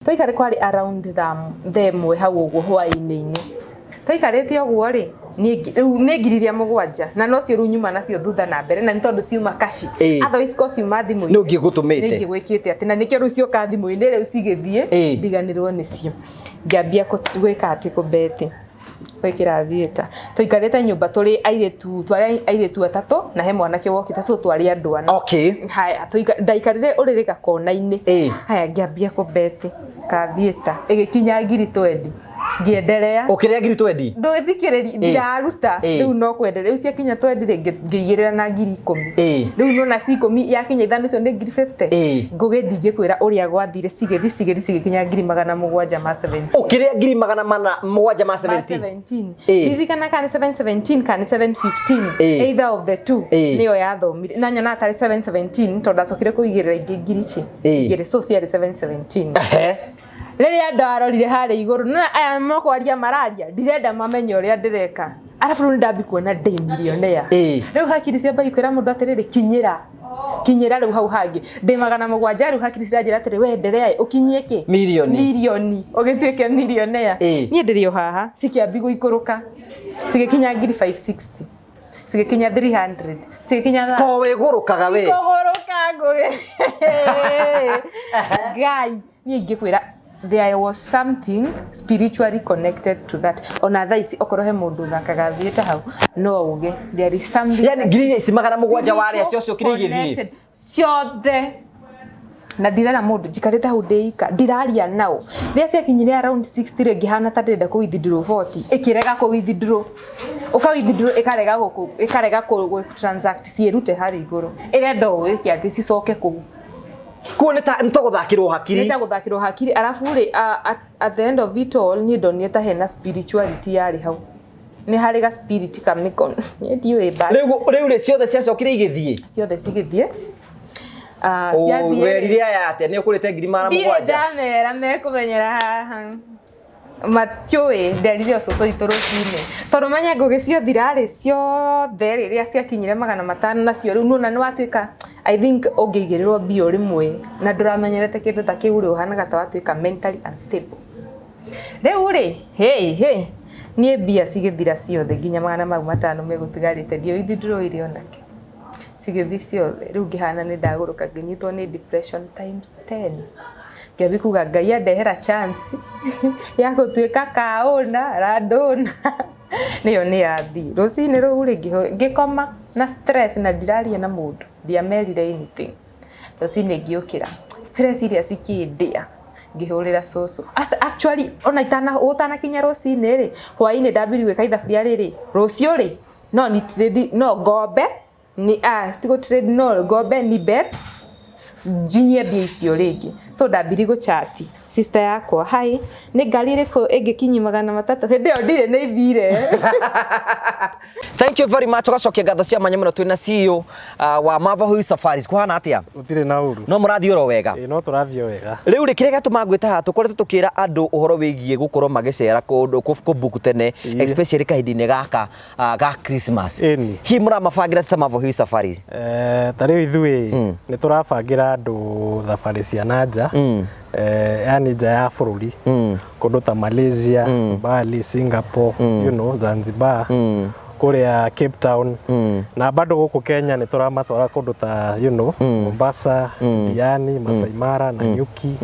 Twaikare kwarĩ around 1:00 hau ũguo hwaĩ-inĩ. Twaikarĩte ũguo rĩ, rĩu nĩ 7,000 na nocio rĩu nyuma nacio thutha na mbere na nĩ tondũ ciuma kaci. Otherwise ko ciuma thimũ-inĩ. Nĩ ũngĩgũtũmĩte. Nĩ ingĩgwĩkĩte atĩ na nĩkĩo rĩu cioka thimũ-inĩ rĩu cigĩthiĩ ndiganĩrwo nĩcio. Ngĩambia gwĩka atĩ kũbeti gwĩkĩra theatre. Twaikarĩte nyũmba tũrĩ airĩtu, twarĩ airĩtu atatũ na he mwanake wokĩte so twarĩ andũ ana. Haya, ndaikarire ũrĩrĩ gakona-inĩ. Haya ngĩambia kũbeti ka theatre ĩgĩkinya 20,000. Ngĩenderea. Ũkĩrĩa 20,000? Ndũthikĩrĩri, ndiraruta. Rĩu no kwenderea. Rĩu ciakinya 20 rĩ, ngĩigĩrĩra na 10,000. Rĩu nĩwona ci 10 yakinya 5 icio nĩ 50,000. Ngũgĩ ndingĩkwĩra ũrĩa gwathire cigĩthiĩ cigĩthiĩ cigĩkinya 770,000. Ũkĩrĩa 770,000? 17. Ndirikana kana nĩ 717 kana nĩ 715. Either of the two. Nĩyo yathomire. Na nyonaga tarĩ 717 tondũ ndacokire kũigĩrĩra ingĩ 2,000. So ciarĩ 717. Rĩrĩa ndarorire harĩa igũrũ na aya mokwaria mararia ndirenda mamenye ũrĩa ndĩreka arabu rĩu nĩndambi kuona ndĩ millionaire. Rĩu hakiri ciambagia kwĩra mũndũ atĩrĩrĩ kinyĩra kinyĩra rĩu hau hangĩ ndĩ 700 rĩu hakiri ciranjĩra atĩrĩ wenderea ũkinyie kĩ Mirioni. Mirioni ũgĩtuĩke millionaire. Niĩ ndĩrĩ o haha cikĩambi gũikũrũka cigĩkinya 560,000 cigĩkinya 300 cigĩkinya Ko wĩgũrũkaga we. Kũgũrũka ngũgĩ. Ngai niĩ ingĩkwĩra there was something spiritually connected to that. Ona thaa ici okorwo he mũndũ ũthakaga theatre hau no auge there is something. Yani 7,000 warĩa cio ciokire igĩthiĩ. Connected. Ciothe. Na ndirera mũndũ njikarĩte hau ndĩika ndiraria nao. Rĩrĩa ciakinyire around 60 rĩ ngĩhana ta ndĩrenda kũ withdraw 40 ĩkĩrega kũ withdraw. Ũka withdraw ĩkarega gũkũ ĩkarega kũ transact ciĩrute harĩa igũrũ. Ĩrenda ũgĩke atĩ cicoke kũu. Kuo nĩ ta gũthakĩrwo hakiri. Nĩ ta gũthakĩrwo hakiri arabu rĩ at the end of it all niĩ ndonire ta hena spirituality yarĩ hau. Nĩ harĩ ga spirit kamĩko niĩ ndiũĩ but Rĩu rĩ ciothe ciacokire igĩthiĩ. Ciothe cigĩthiĩ. Werire aya atĩa nĩ ũkũrĩte 700,000? Ndirĩ ndamera mekũmenyera haha. Matiũĩ nderire ũcũcũ witũ rũcinĩ tondũ menya ngũgĩ ciathira rĩ ciothe rĩrĩa ciakinyire 500 nacio rĩu nĩwona nĩwatuĩka I think ũngĩigĩrĩrwo mbia o rĩmwe na ndũramenyerete kĩndũ ta kĩu rĩ ũhanaga ta watuĩka mentally unstable. Rĩu rĩ hĩ hĩ niĩ mbia cigĩthira ciothe nginya 500 megũtigarĩte ndiũĩ withdraw ire onakĩ cigĩthiĩ ciothe rĩu ngĩhana nĩ ndagũrũka ngĩnyitwo nĩ depression times 10. Ngĩambia kuga Ngai andehera chance ya gũtuĩka kaũna landowner nĩyo nĩ yathiĩ. Rũcinĩ rũu rĩ ngĩkoma na stress na ndiraria na mũndũ ndiamerire anything. Rũcinĩ ngĩũkĩra stress iria cikĩndĩa ngĩhũrĩra cũcũ. Actually ona gũtanakinya rũcinĩ rĩ hwainĩ ndambirie gwĩka ithabu rĩa rĩrĩ rũciũ rĩ no ni trade no ngombe ni ti gũ trade no ngombe ni bet njinyie mbia icio rĩngĩ. So ndambirie gũchati sister yakwa hi nĩ ngari ĩrĩkũ ĩngĩkinyia 300 hĩndĩ ĩyo ndirĩ nĩ ithire. Thank you very much ũgacokia ngatho cia mwanya mũno twĩna CEO wa Marvel Hill Safaris kũhana atĩa? Gũtirĩ na ũru. No mũrathiĩ oro wega? Ĩĩ no tũrathiĩ wega. Rĩu rĩ kĩrĩa gĩatũma ngwĩte haha tũkoretwo tũkĩra andũ ũhoro wĩgiĩ gũkorwo magĩcera kũndũ kũ book tene especially kahinda-inĩ gaka ga Christmas. Ĩni. Hihi mũramabangĩra ta Marvel Hill Safaris? Ta rĩu ithuĩ nĩ tũrabangĩra andũ thabarĩ cia na nja yani nja ya bũrũri kũndũ ta Malaysia, Bali, Singapore, you know, Zanzibar, kũrĩa Cape Town na bado gũkũ Kenya nĩ tũramatwara kũndũ ta you know, Mombasa, Diani, Masai Mara, Nanyuki,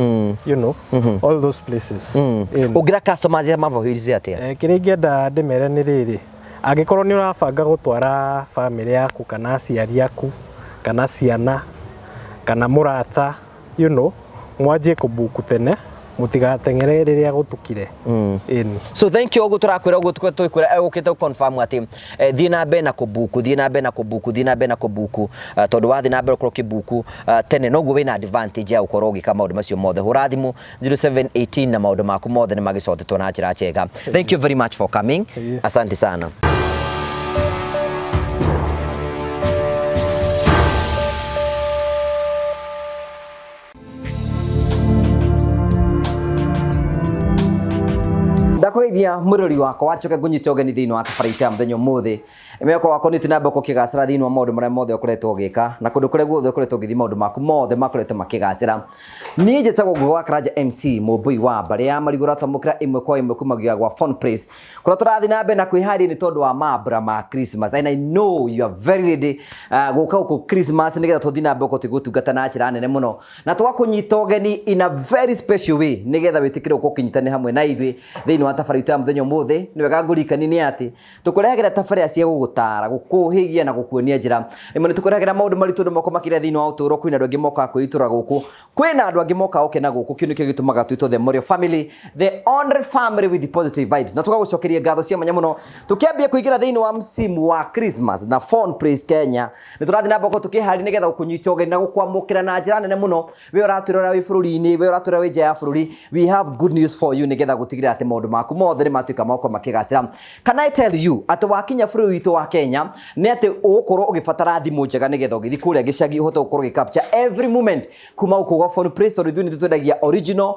you know, all those places. Ũngĩra customers ya Marvel Hills atĩa? Kĩrĩa ingĩenda ndĩmere nĩ rĩrĩ, angĩkorwo nĩ ũrabanga gũtwara bamĩrĩ yaku kana aciari aku kana ciana kana mũrata, you know, mwanjie kũbuku tene mũtigateng'ere rĩrĩa gũtukire. Ĩni. So thank you ũguo tũrakwĩra ũguo tũkwĩra ũkĩte confirm atĩ thiĩ na mbere na kũbuku, thiĩ na mbere na kũbuku, thiĩ na mbere na kũbuku tondũ wathiĩ na mbere ũkorwo ũkĩbuku tene noguo wĩna advantage ya gũkorwo ũgĩka maũndũ macio mothe. Hũra thimũ 0718 na maũndũ maku mothe nĩ magĩcotetwo na njĩra njega. Thank you very much for coming. Asante sana. Ndakũgeithia mwĩrori wakwa, wacoke ngũnyite ũgeni thĩinĩ wa tabarĩra ya mũthenya ũmũthĩ. Mĩhoko wakwa nĩ na mbere ũkĩgacĩra thĩinĩ wa maũndũ marĩa mothe ũkoretwo ũgĩka na kũndũ kũrĩa guothe ũkoretwo ũgĩthiĩ, maũndũ maku mothe makoretwo makĩgacĩra. Niĩ njĩtagwo Ngugi wa Karanja MC Mũmbũi wa mbarĩ ya marigũ, ũratwamũkĩra ĩmwe kwa ĩmwe kumagia gwa Phone Place kũrĩa tũrathiĩ na mbere na kwĩharĩria nĩ tondũ wa mambura ma Christmas, and I know you are very ready gũka gũkũ Christmas nĩgetha tũthiĩ na mbere gũtungata na njĩra nene mũno na tũgakũnyita ũgeni in a very special way nĩgetha wĩtĩkĩre gũkorwo ũkĩnyitanĩra hamwe na ithuĩ thĩinĩ wa tabarĩra itũ ya mũthenya ũmũthĩ. Nĩ wega ngũririkanie nĩ atĩ tũkũrehagĩra tabarĩra cia gũgũtara, gũkũhĩgia na gũkuonia njĩra. Rĩmwe nĩ tũkũrehagĩra maũndũ maritũ andũ moko makĩria thĩinĩ wa ũtũũro. Kwĩna andũ angĩ mokaga kwĩitũra gũkũ, kwĩna andũ angĩ mokaga gũkena gũkũ. Kĩu nĩkĩo gĩtũmaga twĩtwo the Morio family, the only family with the positive vibes, na tũgagũcokeria ngatho cia mwanya mũno tũkĩambia kũingĩra thĩinĩ wa msimu wa Christmas na Phone Place Kenya. Nĩ tũrathiĩ na mbere tũkĩharĩria nĩgetha gũkũnyita ũgeni na gũkwamũkĩra na njĩra nene mũno. We ũratwĩrora wĩ bũrũri-inĩ, we ũratwĩrora wĩ nja ya bũrũri, we have good news for you nĩgetha gũtigĩrĩra atĩ maũndũ maku mothe nĩ matuĩka magokorwo makĩgacĩra. Can I tell you atĩ wakinya bũrũri witũ wa Kenya nĩ atĩ ũgũkorwo ũgĩbatara thimũ njega nĩgetha ũgĩthiĩ kũrĩa gĩcagi ũhote gũkorwo ũgĩ capture every moment kuma gũkũ gwa Phone Place, tondũ ithuĩ nĩ twendagia original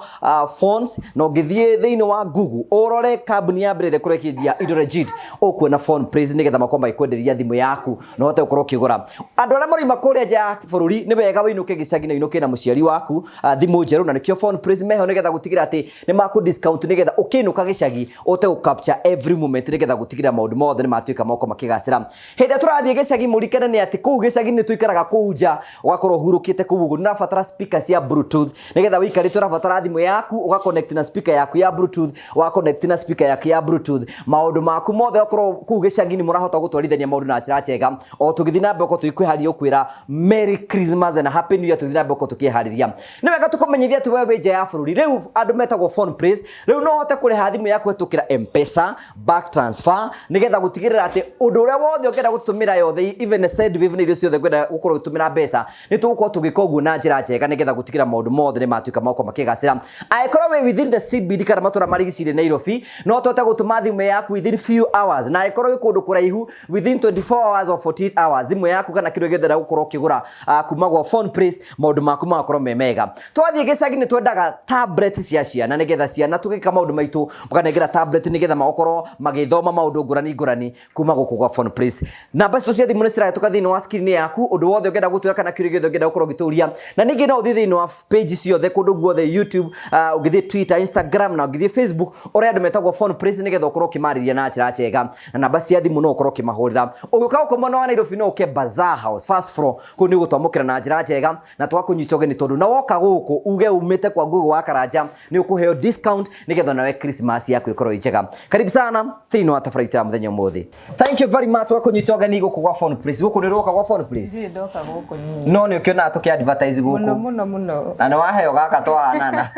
phones, na ũngĩthiĩ thĩinĩ wa Google ũrore kambuni ya mbere ĩrĩa ĩkorwo ĩkĩendia indo legit, ũkuona Phone Place, nĩgetha makorwo magĩkwenderia thimũ yaku na ũhote gũkorwo ũkĩgũra. Andũ arĩa maroima kũrĩa nja ya bũrũri, nĩ wega wĩinũke gĩcagi na ũinũke na mũciari waku thimũ njerũ, na nĩkĩo Phone Place meho nĩgetha gũtigĩrĩra atĩ nĩ makũ discount nĩgetha ũkĩinũka gĩcagi ũhote gũ capture every moment nĩgetha gũtigĩrĩra maũndũ mothe nĩ matuĩka moko makĩgacĩra. Hĩndĩ ĩrĩa tũrathiĩ gĩcagi, mũrikane nĩ atĩ kũu gĩcagi nĩ tũikaraga kũu nja, ũgakorwo ũhurũkĩte kũu ũguo, nĩ ũrabatara speaker cia Bluetooth nĩgetha wĩikarĩte, ũrabatara thimũ yaku ũgaconnect na speaker yaku ya Bluetooth, ũgaconnect na speaker yaku ya Bluetooth, maũndũ maku mothe okorwo kũu gĩcagi-inĩ mũrahota gũtwarithania maũndũ na njĩra njega. O tũgĩthiĩ na mbere gũkorwo tũgĩkwĩharĩria gũkwĩra Merry Christmas and Happy New Year, tũgĩthiĩ na mbere gũkorwo tũkĩharĩria, nĩ wega tũkũmenyithia atĩ we wĩ nja ya bũrũri, rĩu andũ metagwo Phone Place, rĩu no ũhote kũrĩha thimũ yaku kũhĩtũkĩra M-Pesa, bank transfer, nĩgetha gũtigĩrĩra atĩ ũndũ ũrĩa wothe ũngĩenda gũtũmĩra yothe, even Sendwave na irio ciothe ngwenda gũkorwo ũgĩtũmĩra mbeca, nĩ tũgũkorwo tũgĩka ũguo na njĩra njega nĩgetha gũtigĩrĩra maũndũ mothe nĩ matuĩka magokorwo makĩgacĩra. Angĩkorwo wĩ within the CBD kana matũra marigicĩirie Nairobi, no tũhote gũtũma thimũ yaku within few hours, na angĩkorwo wĩ kũndũ kũraihu, within 24 hours or 48 hours, thimũ yaku kana kĩrĩa gĩothe gũkorwo ũkĩgũra kuma gwa Phone Place, maũndũ maku magakorwo me mega. Twathiĩ gĩcagi, nĩ twendaga tablet cia ciana nĩgetha ciana tũgĩka maũndũ maitũ mũkanengera tablet nĩgetha magokorwo magĩthoma maũndũ ngũrani ngũrani kuma gũkũ gwa Phone Place. Namba citũ cia thimũ nĩ cirahĩtũka thĩinĩ wa screen yaku. Ũndũ wothe ũngĩenda gũtwĩra kana kĩũria gĩothe ũngĩenda gũkorwo ũgĩtũria, na ningĩ no ũthiĩ thĩinĩ wa page ciothe kũndũ guothe, YouTube, ũngĩthiĩ Twitter, Instagram na ũngĩthiĩ Facebook, ũrĩa andũ metagwo Phone Place, nĩgetha ũkorwo ũkĩmarĩria na njĩra njega, na namba cia thimũ no ũkorwo ũkĩmahũrĩra. Ũgĩũka gũkũ mwena wa Nairobi, no ũke Bazaar House, first floor, kũu nĩ ũgũtwamũkĩra na njĩra njega na twakũnyita ũgeni, tondũ na woka gũkũ uge umĩte kwa Ngugi wa Karanja, nĩ ũkũheo discount nĩgetha nawe Christmas yaku ĩkorwo ĩ njega. Karibu sana thĩinĩ wa tabarĩra itũ ya mũthenya ũmũthĩ. Thank you very much wa kũnyita ũgeni gũkũ gwa Phone Place. Gũkũ nĩ ũroka gwa Phone Place? Ndirĩ ndoka gũkũ niĩ. No nĩ ũkĩonaga tũkĩ advertise Mũno. Gũkũ. Mũno mũno. Na nĩ waheo gaka twahanana.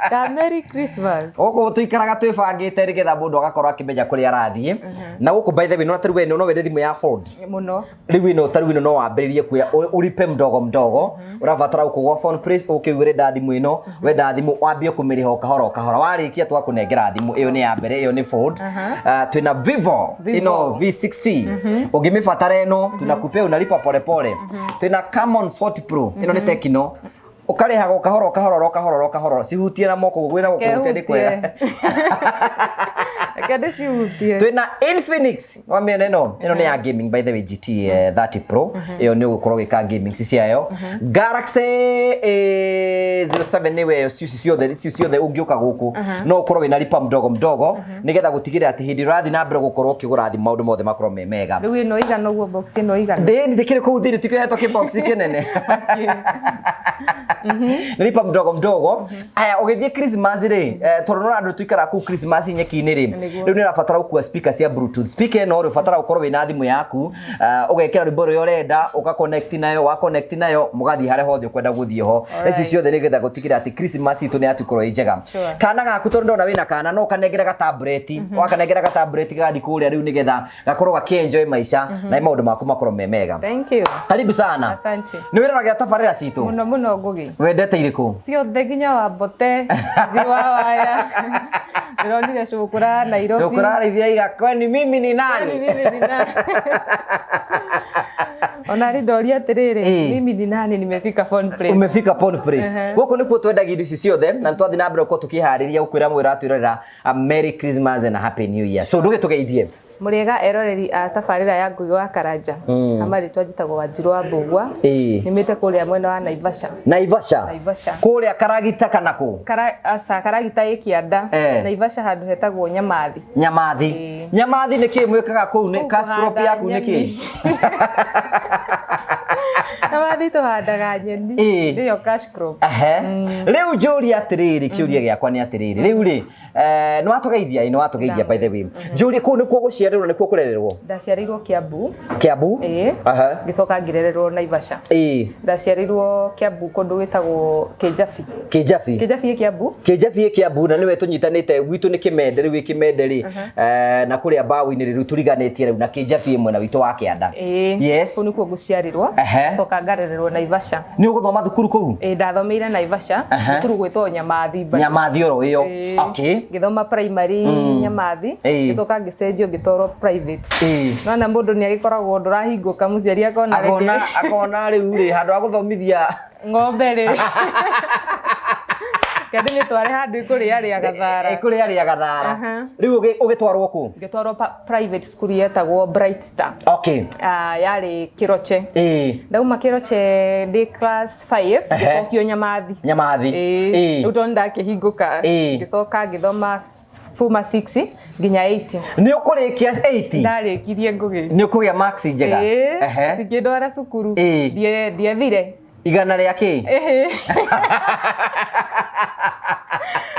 Ka Merry Christmas. Gũkũ tũikaraga twĩbangĩte nĩgetha mũndũ agakorwo akĩmenya kũrĩa arathiĩ. Na gũkũ, by the way, no tarĩu we no wende thimũ ya Ford. Mũno. Rĩu ĩno, tarĩu ĩno no wambĩrĩrie kuoya ũripe mdogo mdogo. Ũrabatara gũkũ gwa Phone Place ũke uge ũrenda thimũ ĩno, wenda thimũ wambie kũmĩrĩha o kahora o kahora, warĩkia twakũnengera thimũ ĩyo. Nĩ ya mbere, ĩyo nĩ Ford. Twĩna Vivo. Vivo. Ĩno V60, ũngĩmĩbatara ĩno tunakupea, unalipa polepole. Twĩna Camon 40 Pro, ĩno nĩ Tecno, ũkarĩhaga o kahora o kahora o kahora o kahora. Cihutie na moko, gwĩra gũkũhutia nĩ kwega. Reke ndĩcihutie. Twĩna Infinix, wamĩona ĩno? Ĩno nĩ ya gaming, by the way, GT 30 Pro, ĩyo nĩ ũgũkorwo ũgĩka gaming ci ciayo. Galaxy 07 nĩwe, ciothe ci ciothe ũngĩũka gũkũ no ũkorwo wĩna lipa mdogo mdogo nĩgetha gũtigĩrĩra atĩ hĩndĩ ĩrĩa ũrathiĩ na mbere gũkorwo ũkĩgũra thimũ, maũndũ mothe makorwo me mega. Rĩu ĩno ĩigana ũguo, box ĩno ĩigana? Ndĩni ndĩkĩrĩ kũu thĩinĩ, tikĩhetwo kĩbox kĩnene. Nĩ lipa mdogo mdogo. Aya, ũgĩthiĩ Christmas rĩ, tondũ no andũ tũikaraga kũu Christmas nyeki-inĩ rĩ, Nĩguo. rĩu nĩ ũrabatara gũkua speaker cia Bluetooth. Speaker ĩno rĩ, ũbatara gũkorwo wĩna thimũ yaku, ũgekĩra rwĩmbo rũrĩa ũrenda, ũga connect nayo, wa connect nayo, mũgathiĩ harĩa hothe ũkwenda gũthiĩ ho. Ici ciothe nĩgetha gũtigĩrĩra atĩ Christmas itũ nĩ yatukorwo ĩ njega. Kana gaku, tondũ ndona wĩna kana, no ũkanengere gatablet, wakanengera gatablet gagathiĩ kũrĩa rĩu nĩgetha gakorwo gakĩenjoy maica na maũndũ maku makorwo me mega. Thank you. Karibu sana. Asante. Nĩ wĩroragira tabarĩra citũ? Mũno mũno, Ngugi. Wendete irĩkũ? Ciothe, nginya wa mbote njiwa waya ndĩronire cũkũra Nairobi. Cũkũra rĩithia iga, kwani mimi ni nani? Kwani mimi ni nani? Ona rĩ ndoria atĩrĩrĩ, Ĩĩ. mimi ni nani nimefika phone place. Umefika Pond Place. Ehe. Gũkũ nĩkuo twendagia indo ici ciothe na nĩtwathiĩ na mbere gũkorwo tũkĩharĩria gũkwĩra mwĩra atwĩrorera a Merry Christmas and a Happy New Year. So ndũgĩtũgeithie. Mũrĩega eroreri a tabarĩra ya Ngugi wa Karanja. Amarĩtwa njĩtagwo Wanjirũ wa Mbũgua. Ĩĩ. Nyumĩte kũrĩa mwena wa Naivasha. Naivasha. Naivasha. Kũrĩa Karagita kana kũ? Aca Karagita ĩ kĩanda. Eh. Naivasha handũ hetagwo Nyamathi. Nyamathi. Ĩĩ. Nyamathi nĩ kĩ mwĩkaga kũu nĩ Kũu cash crop kũhanda yaku nĩ kĩ? nyeni. Nyamathi tũhandaga nyeni. Ĩĩ. Nĩyo cash crop. Ehe. Rĩu njũrie atĩrĩrĩ, kĩũria gĩakwa nĩ atĩrĩrĩ. Rĩu rĩ, nĩ watũgeithia, ĩ, nĩ watũgeithia by the way. Njũrie kũu nĩkuo gũciarĩrwo nĩkuo kũrererwo? Ndaciarĩirwo Kiambu. Kiambu? Ĩĩ. Aha. Ngĩcoka ngĩrererwo Naivasha. Ĩĩ. Ndaciarĩirwo Kiambu kũndũ gwĩtagwo Kĩnjabi. Kĩnjabi. Kĩnjabi ĩ Kiambu. Kĩnjabi ĩ Kiambu na nĩwe tũnyitanĩte gwitũ nĩ Kĩmende rĩu ĩ Kĩmende rĩ na kũrĩa mbaũ-inĩ rĩu tũriganĩtie rĩu na Kĩnjabi ĩ mwena witũ wa kĩanda. Ĩĩ. Yes. Kũu nĩkuo ngũciarĩrwo. Ehe. Coka ngarererwo Naivasha. Nĩ ũgũthoma thukuru kũu? Ĩĩ ndathomeire Naivasha. Ehe. Thukuru gwĩtwo Nyamathi. Bado. Nyamathi oro ĩyo. Ĩĩ. Okay. Ngĩthoma primary Nyamathi. Ĩĩ. Ngĩcoka ngĩcenjio ngĩtwarwo private. Ĩĩ. Nona mũndũ nĩ agĩkoragwo ndũrahingũka mũciari akona Akona rĩngĩ akona rĩu rĩ handũ ha gũthomithia ng'ombe rĩ. Kende nĩtware handũ ĩkũrĩarĩaga thara. ĩkũrĩarĩaga thara. Aha. Rĩu ũgĩtwarwo kũ? Ngĩtwarwo private school yetagwo Bright Star. Okay. Ah, yarĩ Kĩroche. Ĩĩ. Ndauma Kĩroche ndĩ class 5 Ehe. ngĩcokio Nyamathi. Nyamathi. Ĩĩ. Ĩĩ. Rĩu tondũ ndakĩhingũka Ĩĩ. ngĩcoka ngĩthoma kuma 6 nginya 8. Nĩ ũkũrĩkia 8? Ndarĩkirie Ngũgĩ. Nĩ ũkũgĩa marks njega? Ĩĩ. Ehe. Cikĩndwara cukuru. Ĩĩ. Ndiethire. Igana rĩa kĩ? Ĩhĩ.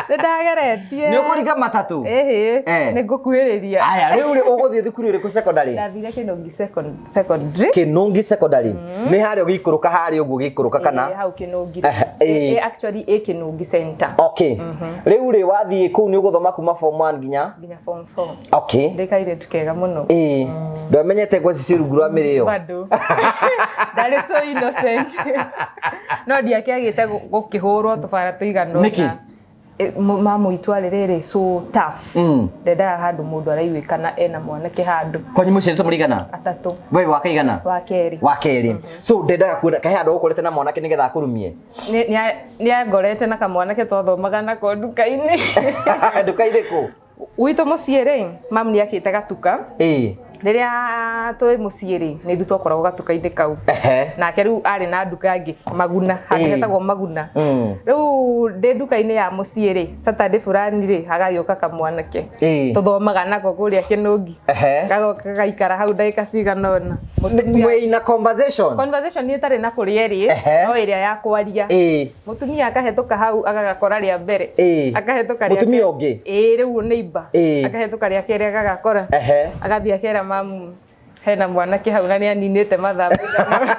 Nĩ ndageretie. Nĩ ũkũringa matatũ? Ĩhĩ. Eh. Nĩ ngũkuhĩrĩria. Aya, rĩu rĩ ũgũthiĩ thukuru ĩrĩkũ secondary? Ndathire Kĩnũngi secondary. Kĩnũngi secondary. Nĩ harĩa ũgĩikũrũka harĩa ũguo ũgĩikũrũka kana? Ĩĩ, hau Kĩnũngi. Ehe, ĩĩ. Ĩ actually ĩ Kĩnũngi center. Okay. Rĩu rĩ wathiĩ kũu nĩ ũgũthoma kuma form 1 nginya? Nginya form 4. Okay. Ndĩ kairĩtu kega mũno. Ĩĩ. Ndwamenyete ngwacĩ ciĩ rungu rwa mĩrĩo? Bado. Ndarĩ so innocent. No ndiakĩagĩte gũkĩhũrwo tũbara tũigana ũna. Nĩkĩ? Mamu itũ arĩ rĩrĩ so tough. Ndendaga handũ mũndũ araiguĩkana ena mwanake handũ. Kwanyu mũciarĩtwo mũrĩ Atatũ. We wa kaigana? Wa kerĩ. Wa kerĩ. So ndendaga kuona kahe handũ ũkorete na mwanake nĩgetha akũrumie? Nĩ angorete na kamwanake twathomaga nako nduka-inĩ. Nduka-inĩ kũ? Gwitũ mũciĩ rĩ, mamu nĩ akĩte gatuka. Ĩĩ. Rĩrĩa twĩ mũciĩ rĩ, nĩ ithuĩ twakoragwo gatuka-inĩ kau. Ehe. Nake rĩu arĩ na nduka ĩngĩ Maguna, handũ Ĩĩ. hetagwo Maguna. Rĩu ndĩ nduka-inĩ ya mũciĩ rĩ, Saturday fulani rĩ, hagagĩũka kamwanake. Ĩĩ. Tũthomaga nako kũrĩa Kĩnũngi. Ehe. Gagoka gagaikara hau ndagĩka cigana ũna. Mwĩna conversation? Conversation ĩtarĩ na kũrĩa ĩrĩ, Ehe. no ĩrĩa ya kwaria. Ĩĩ. Mũtumia akahĩtũka hau agagakora rĩa mbere. Ĩĩ. Akahĩtũka rĩa Mũtumia kerĩ. ũngĩ? Ĩĩ rĩu neighbor. Ĩĩ. Akahĩtũka rĩa kerĩ agagakora. Ehe. Agathiĩ akera mamu hena mwanake hau na nĩ aninĩte mathaa maigana ũna.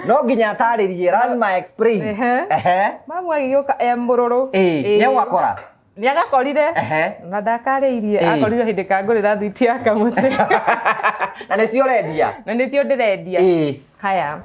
No nginya atarĩrie, lazima explain. Ehe. Ehe. Mamu agĩgĩũka e mũrũrũ. Ĩĩ. Ĩĩ. Nĩ agwakora? Nĩ agakorire. Ehe. Na ndakarĩirie. Ĩĩ. Akorire hĩndĩ kangũrĩra thwiti ya kamũtĩ. Na nĩcio ũrendia? Na nĩcio ndĩrendia. Ĩĩ. Haya.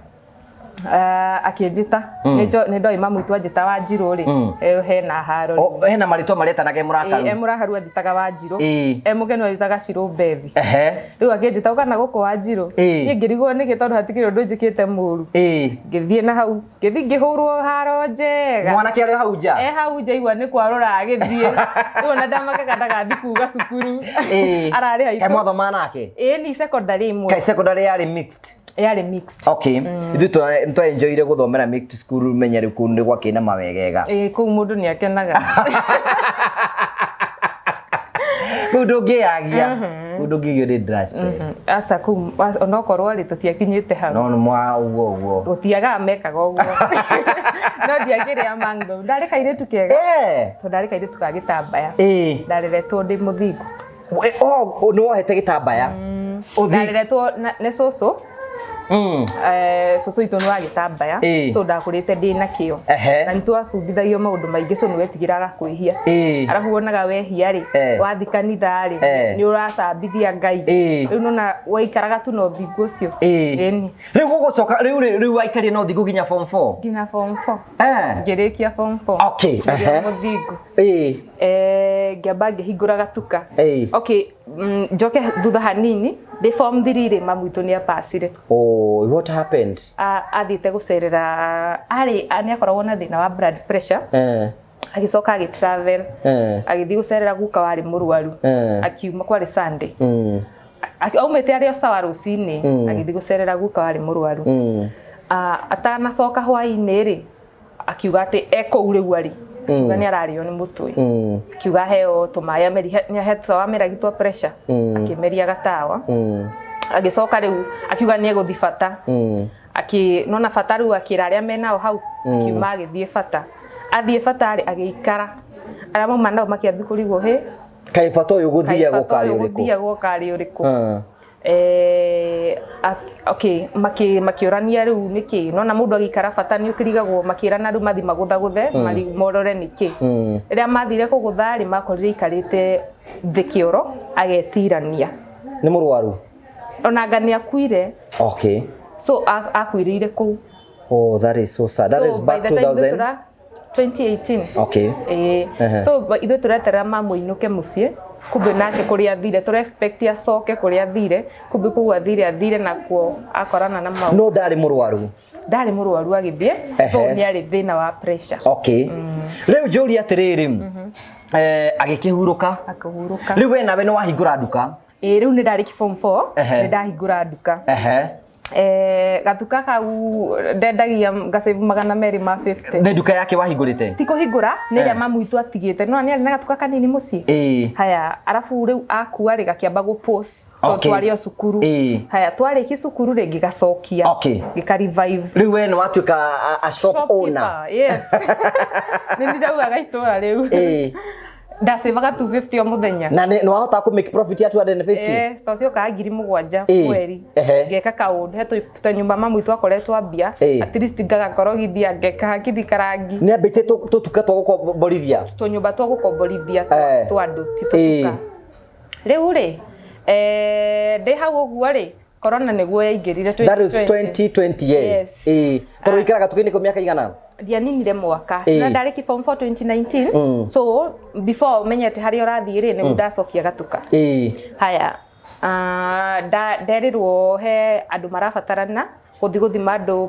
Akĩnjĩta. Nĩ ndoĩ mamu witũ anjĩta Wanjirũ rĩ. Hena haro. O, hena marĩtwa marĩtanage mũrakaru. E mũrakaru anjĩtaga Wanjirũ. Ĩĩ. E mũkenu anjĩtaga Cirũ Bethi. Ehe. Rĩu akĩnjĩta ũka na gũkũ Wanjirũ. Ĩĩ. Niĩ ngĩrigwo nĩkĩ tondũ hatikĩrĩ ũndũ njĩkĩte mũru. Ĩĩ. Ngĩthiĩ na hau. Ngĩthiĩ ngĩhũrwo haro njega. Mwanake arĩ hau nja? E hau nja igua nĩ kwarũra agĩthiĩ. Rĩu ona ndamakaga ndagathiĩ kuga cukuru. Ĩĩ. Ararĩ Kaĩ haitũ. mwathoma nake? Ĩĩ ni secondary ĩmwe. Kaĩ secondary yarĩ mixed? Yarĩ mixed. Okay. Ithuĩ nĩ twaenjoyire gũthomera mixed school menya rĩu kũu nĩ gwakĩrĩ na mawegega. Ĩĩ kũu mũndũ nĩ akenaga. Kũu ndũngĩyagia. Kũu ndũngĩgio nĩ dry spell. Aca kũu onokorwo rĩ tũtiakinyĩte hau. No nĩ mwa ũguo ũguo. Gũtiagaga mekaga ũguo. No ndiakĩrĩ among them. Ndarĩ kairĩtu kega. Eh. Tondũ ndarĩ kairĩtu ka gĩtambaya. Ĩĩ. Ndareretwo ndĩ mũthingu. Oh, nĩ wohete gĩtambaya. Ũthi. Ndareretwo nĩ cũcũ. Cũcũ witũ nĩ wa gĩtambaya. Ĩĩ. So ndakũrĩte ndĩ nakĩo. Ehe. Na nĩ twabundithagio maũndũ maingĩ so nĩ wetigĩraga kwĩhia. Ĩĩ. Arabu wonaga wehia rĩ, Eh. wathi kanitha rĩ, Eh. nĩ ũracambithia Ngai. Ĩĩ. Rĩu nona waikaraga tu na ũthingu ũcio. Ĩĩ. Ĩni. Rĩu gũgũcoka rĩu rĩu waikarire na ũthingu nginya form 4. Nginya form 4. Eh. Ngĩrĩkia form 4. Okay. Ngĩgĩa Ehe. mũthingu. Ĩĩ. Ngĩamba ngĩhingũra gatuka. Ĩĩ. Okay, Njoke thutha hanini, ndĩ form 3 rĩ, mamu witũ nĩ apacire. Oh, what happened? Athiĩte gũcerera, arĩ nĩ akoragwo na thĩna wa blood pressure. Agĩcoka agĩ travel, agĩthiĩ gũcerera guka warĩ mũrwaru. Akiuma kwarĩ Sunday. Aumĩte arĩ o sawa rũcinĩ, agĩthiĩ gũcerera guka warĩ mũrwaru. Atanacoka hwaĩ-inĩ rĩ, akiuga atĩ e kũu rĩu arĩ, akiuga nĩ ararĩo nĩ mũtwe. Akiuga aheo tũmaĩ ameri, nĩ ahetwo ameragi twa pressure, akĩmeria gatawa. Agĩcoka rĩu akiuga nĩ egũthiĩ bata. Akĩ nona bata rĩu, akĩra arĩa menao hau, akiuma agĩthiĩ bata. Athiĩ bata rĩ, agĩikara, arĩa mauma nao makĩambia kũrigwo, hĩ, Kaĩ bata ũyũ gũthiagwo bata karĩ ũyũ ũrĩkũ? Gũthiagwo karĩ ũrĩkũ? Okay, makĩũrania rĩu nĩkĩ nona mũndũ agĩikara bata nĩ ũkĩrigagwo, makĩrana rĩu mathi magũthagũthe, morore nĩkĩ. Rĩrĩa mathire kũgũtha rĩ, makorire aikarĩte thĩ kĩoro agetirania. Nĩ mũrwaru? Onanga nĩ akuire. So akuĩrĩire kũu. Oh, that is so sad. That So, is by back the time ithuĩ 2000. 2018. Ĩĩ. So ithuĩ tũreterera mamũinũke mũciĩ, kumbe nake kũrĩa athire, tũra expect acoke kũrĩa athire, kumbe kũu athire, athire nakuo akorana na maũ. No ndarĩ mũrwaru? Ndarĩ mũrwaru agĩthiĩ, so nĩ arĩ thĩna wa pressure. Okay, rĩu njũria atĩrĩrĩ, agĩkĩhurũka? Akĩhurũka. Rĩu we nawe nĩ wahingũra nduka? Ĩĩ, rĩu nĩ ndarĩki form 4. Nĩ ndahingũra nduka. Gatuka kau ndendagia ngacĩbu 250. Nĩ nduka yake wahingũrĩte? Ti kũhingũra, nĩ ĩrĩa mamu witũ atigĩte no nĩ arĩ na gatuka kanini mũciĩ. Haya, arabu rĩu akua rĩ, gakĩamba gũ post tondũ twarĩ o cukuru. Haya, twarĩki cukuru rĩ, ngĩgacokia, ngĩka revive. Rĩu we nĩ watuĩka a shop owner? Shopkeeper, yes, nĩ ndaugaga itũra rĩu ndacevaga 250 o mũthenya. Na nĩ wahota kũ make profit ya 250? Eh, to ciokaga 7,000 mweri. Ngeka kaũndũ he tũ nyũmba mamu witũ akoretwo ambia, at least ngagakorogithia, ngeka hakithi karangi. Nĩ ambĩtie tũtuka twa gũkomborithia? Tũnyũmba twa gũkomborithia twa andũ, ti tũtuka. Rĩu rĩ, ndĩ hau ũguo rĩ, corona nĩguo yaingĩrire. That is 2020. 2020, yes. Yes. Tondũ wĩikaraga tuka-inĩ kwa mĩaka igana? Ndianinire mwaka. Na ndarĩki form 4 2019, so before menyete harĩa ũrathiĩ rĩ, nĩguo ndacokia gatuka. Haya, nderirwo he andũ marabatarana gũthiĩ gũthima andũ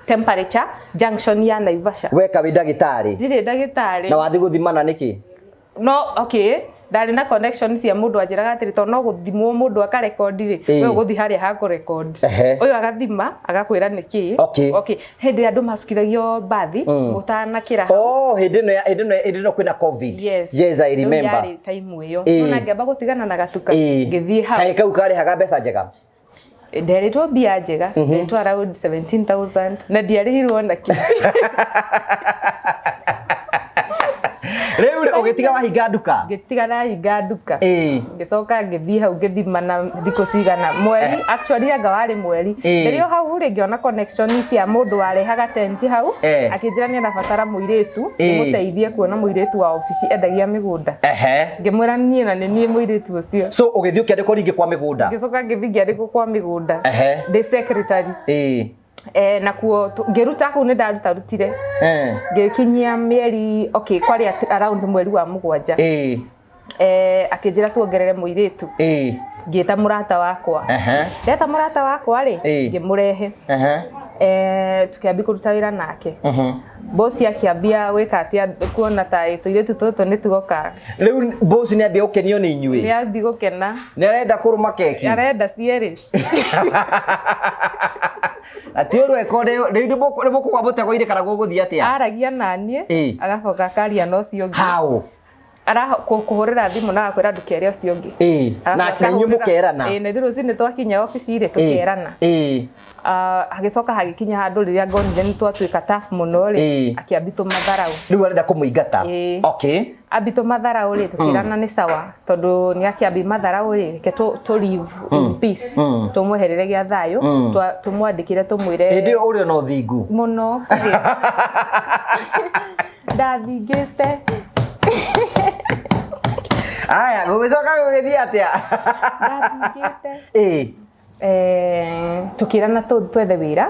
temperature junction ya Naivasha. Weka wĩ ndagĩtarĩ? Ndirĩ ndagĩtarĩ. Na wathiĩ gũthimana nĩkĩ? No okay, ndarĩ na connection cia mũndũ anjĩraga atĩrĩ, tondũ no gũthimwo mũndũ akarekondi rĩ, we ũgũthiĩ harĩa ha kũrekondi, ũyũ agathima agakwĩra nĩkĩ. Okay, hĩndĩ ĩrĩa andũ macukithagio mbathi mũtanakĩra hau. Oh, hĩndĩ ĩno hĩndĩ ĩno kwĩna COVID. Yes. Yes, I Rĩu remember. yarĩ time ĩyo. Nona ngĩamba gũtigana na gatuka, ngĩthiĩ hau. Kaĩ kau karĩhaga mbeca njega? Nderĩtwo mbia njega, nderĩtwo around 17,000 na ndiarĩhirwo ona kĩ. Rĩu rĩ, ũgĩtiga wahinga nduka? Ngĩtiga ndahinga nduka. Ngĩcoka ngĩthiĩ hau, ngĩthima na thikũ cigana mweri, actually anga warĩ mweri. Rĩrĩa hau rĩ, ngĩona connection cia mũndũ warehaga tent hau. Akĩnjĩra nĩ arabatara mũirĩtu, mũteithie kuona mũirĩtu wa obici endagia mĩgũnda. Ngĩmwĩra niĩ na nĩ niĩ mũirĩtu ũcio. So ũgĩthiĩ ũkĩandĩkwo rĩngĩ kwa mĩgũnda? Ngĩcoka ngĩthiĩ ngĩandĩkwo kwa mĩgũnda ndĩ secretary. Nakuo ngĩruta kũu nĩ ndarutarutire, ngĩkinyia mĩeri, okay, kwarĩ around mweri wa 7. Akĩnjĩra tuongerere mũirĩtu. Ngĩta mũrata wakwa. Ndeta mũrata wakwa rĩ, ngĩmũrehe. Tukĩambia kũruta wĩra nake. Bosi akĩambia gwĩka atĩa, kuona ta tũirĩtu tũtũ nĩ tuoka. Rĩu bosi nĩ ambia gũkenio nĩ inyuĩ? Nĩ ambi gũkena. Nĩ arenda kũrũma keki? Arenda cierĩ. Ati ũrũ eko rĩu nĩ mũkũgwa mũtego-inĩ kana gũgũthiĩ atĩa? Aragia naniĩ, agacoka akaria na ũcio ũngĩ. How? Kũhũrĩra thimũ na agakwĩra ndũkere ũcio ũngĩ. Na Aracoka na inyuĩ akahũrĩra- mũkerana? Ĩĩ, na ithuĩ rũcinĩ twakinya obici rĩ, tũkerana. Hagĩcoka hagĩkinya handũ rĩrĩa ngonire nĩ twatuĩka tough mũno rĩ, akĩambitũ matharaũ. Rĩu arenda kũmũingata? Ĩĩ. Ambitũ matharaũ rĩ, tũkĩrana nĩ sawa, tondũ nĩ akĩambi matharaũ rĩ, reke tũ live in peace, tũmweherere gĩa thayũ, tũmwandĩkĩre tũmwĩre. Hĩndĩ ĩyo ũrĩ ona ũthingu? Mũno kũgĩa. Ndathingĩte. Aya, gũgĩcoka gũgĩthiĩ atĩa? Ndathingĩte. Tũkĩrana twethe wĩra.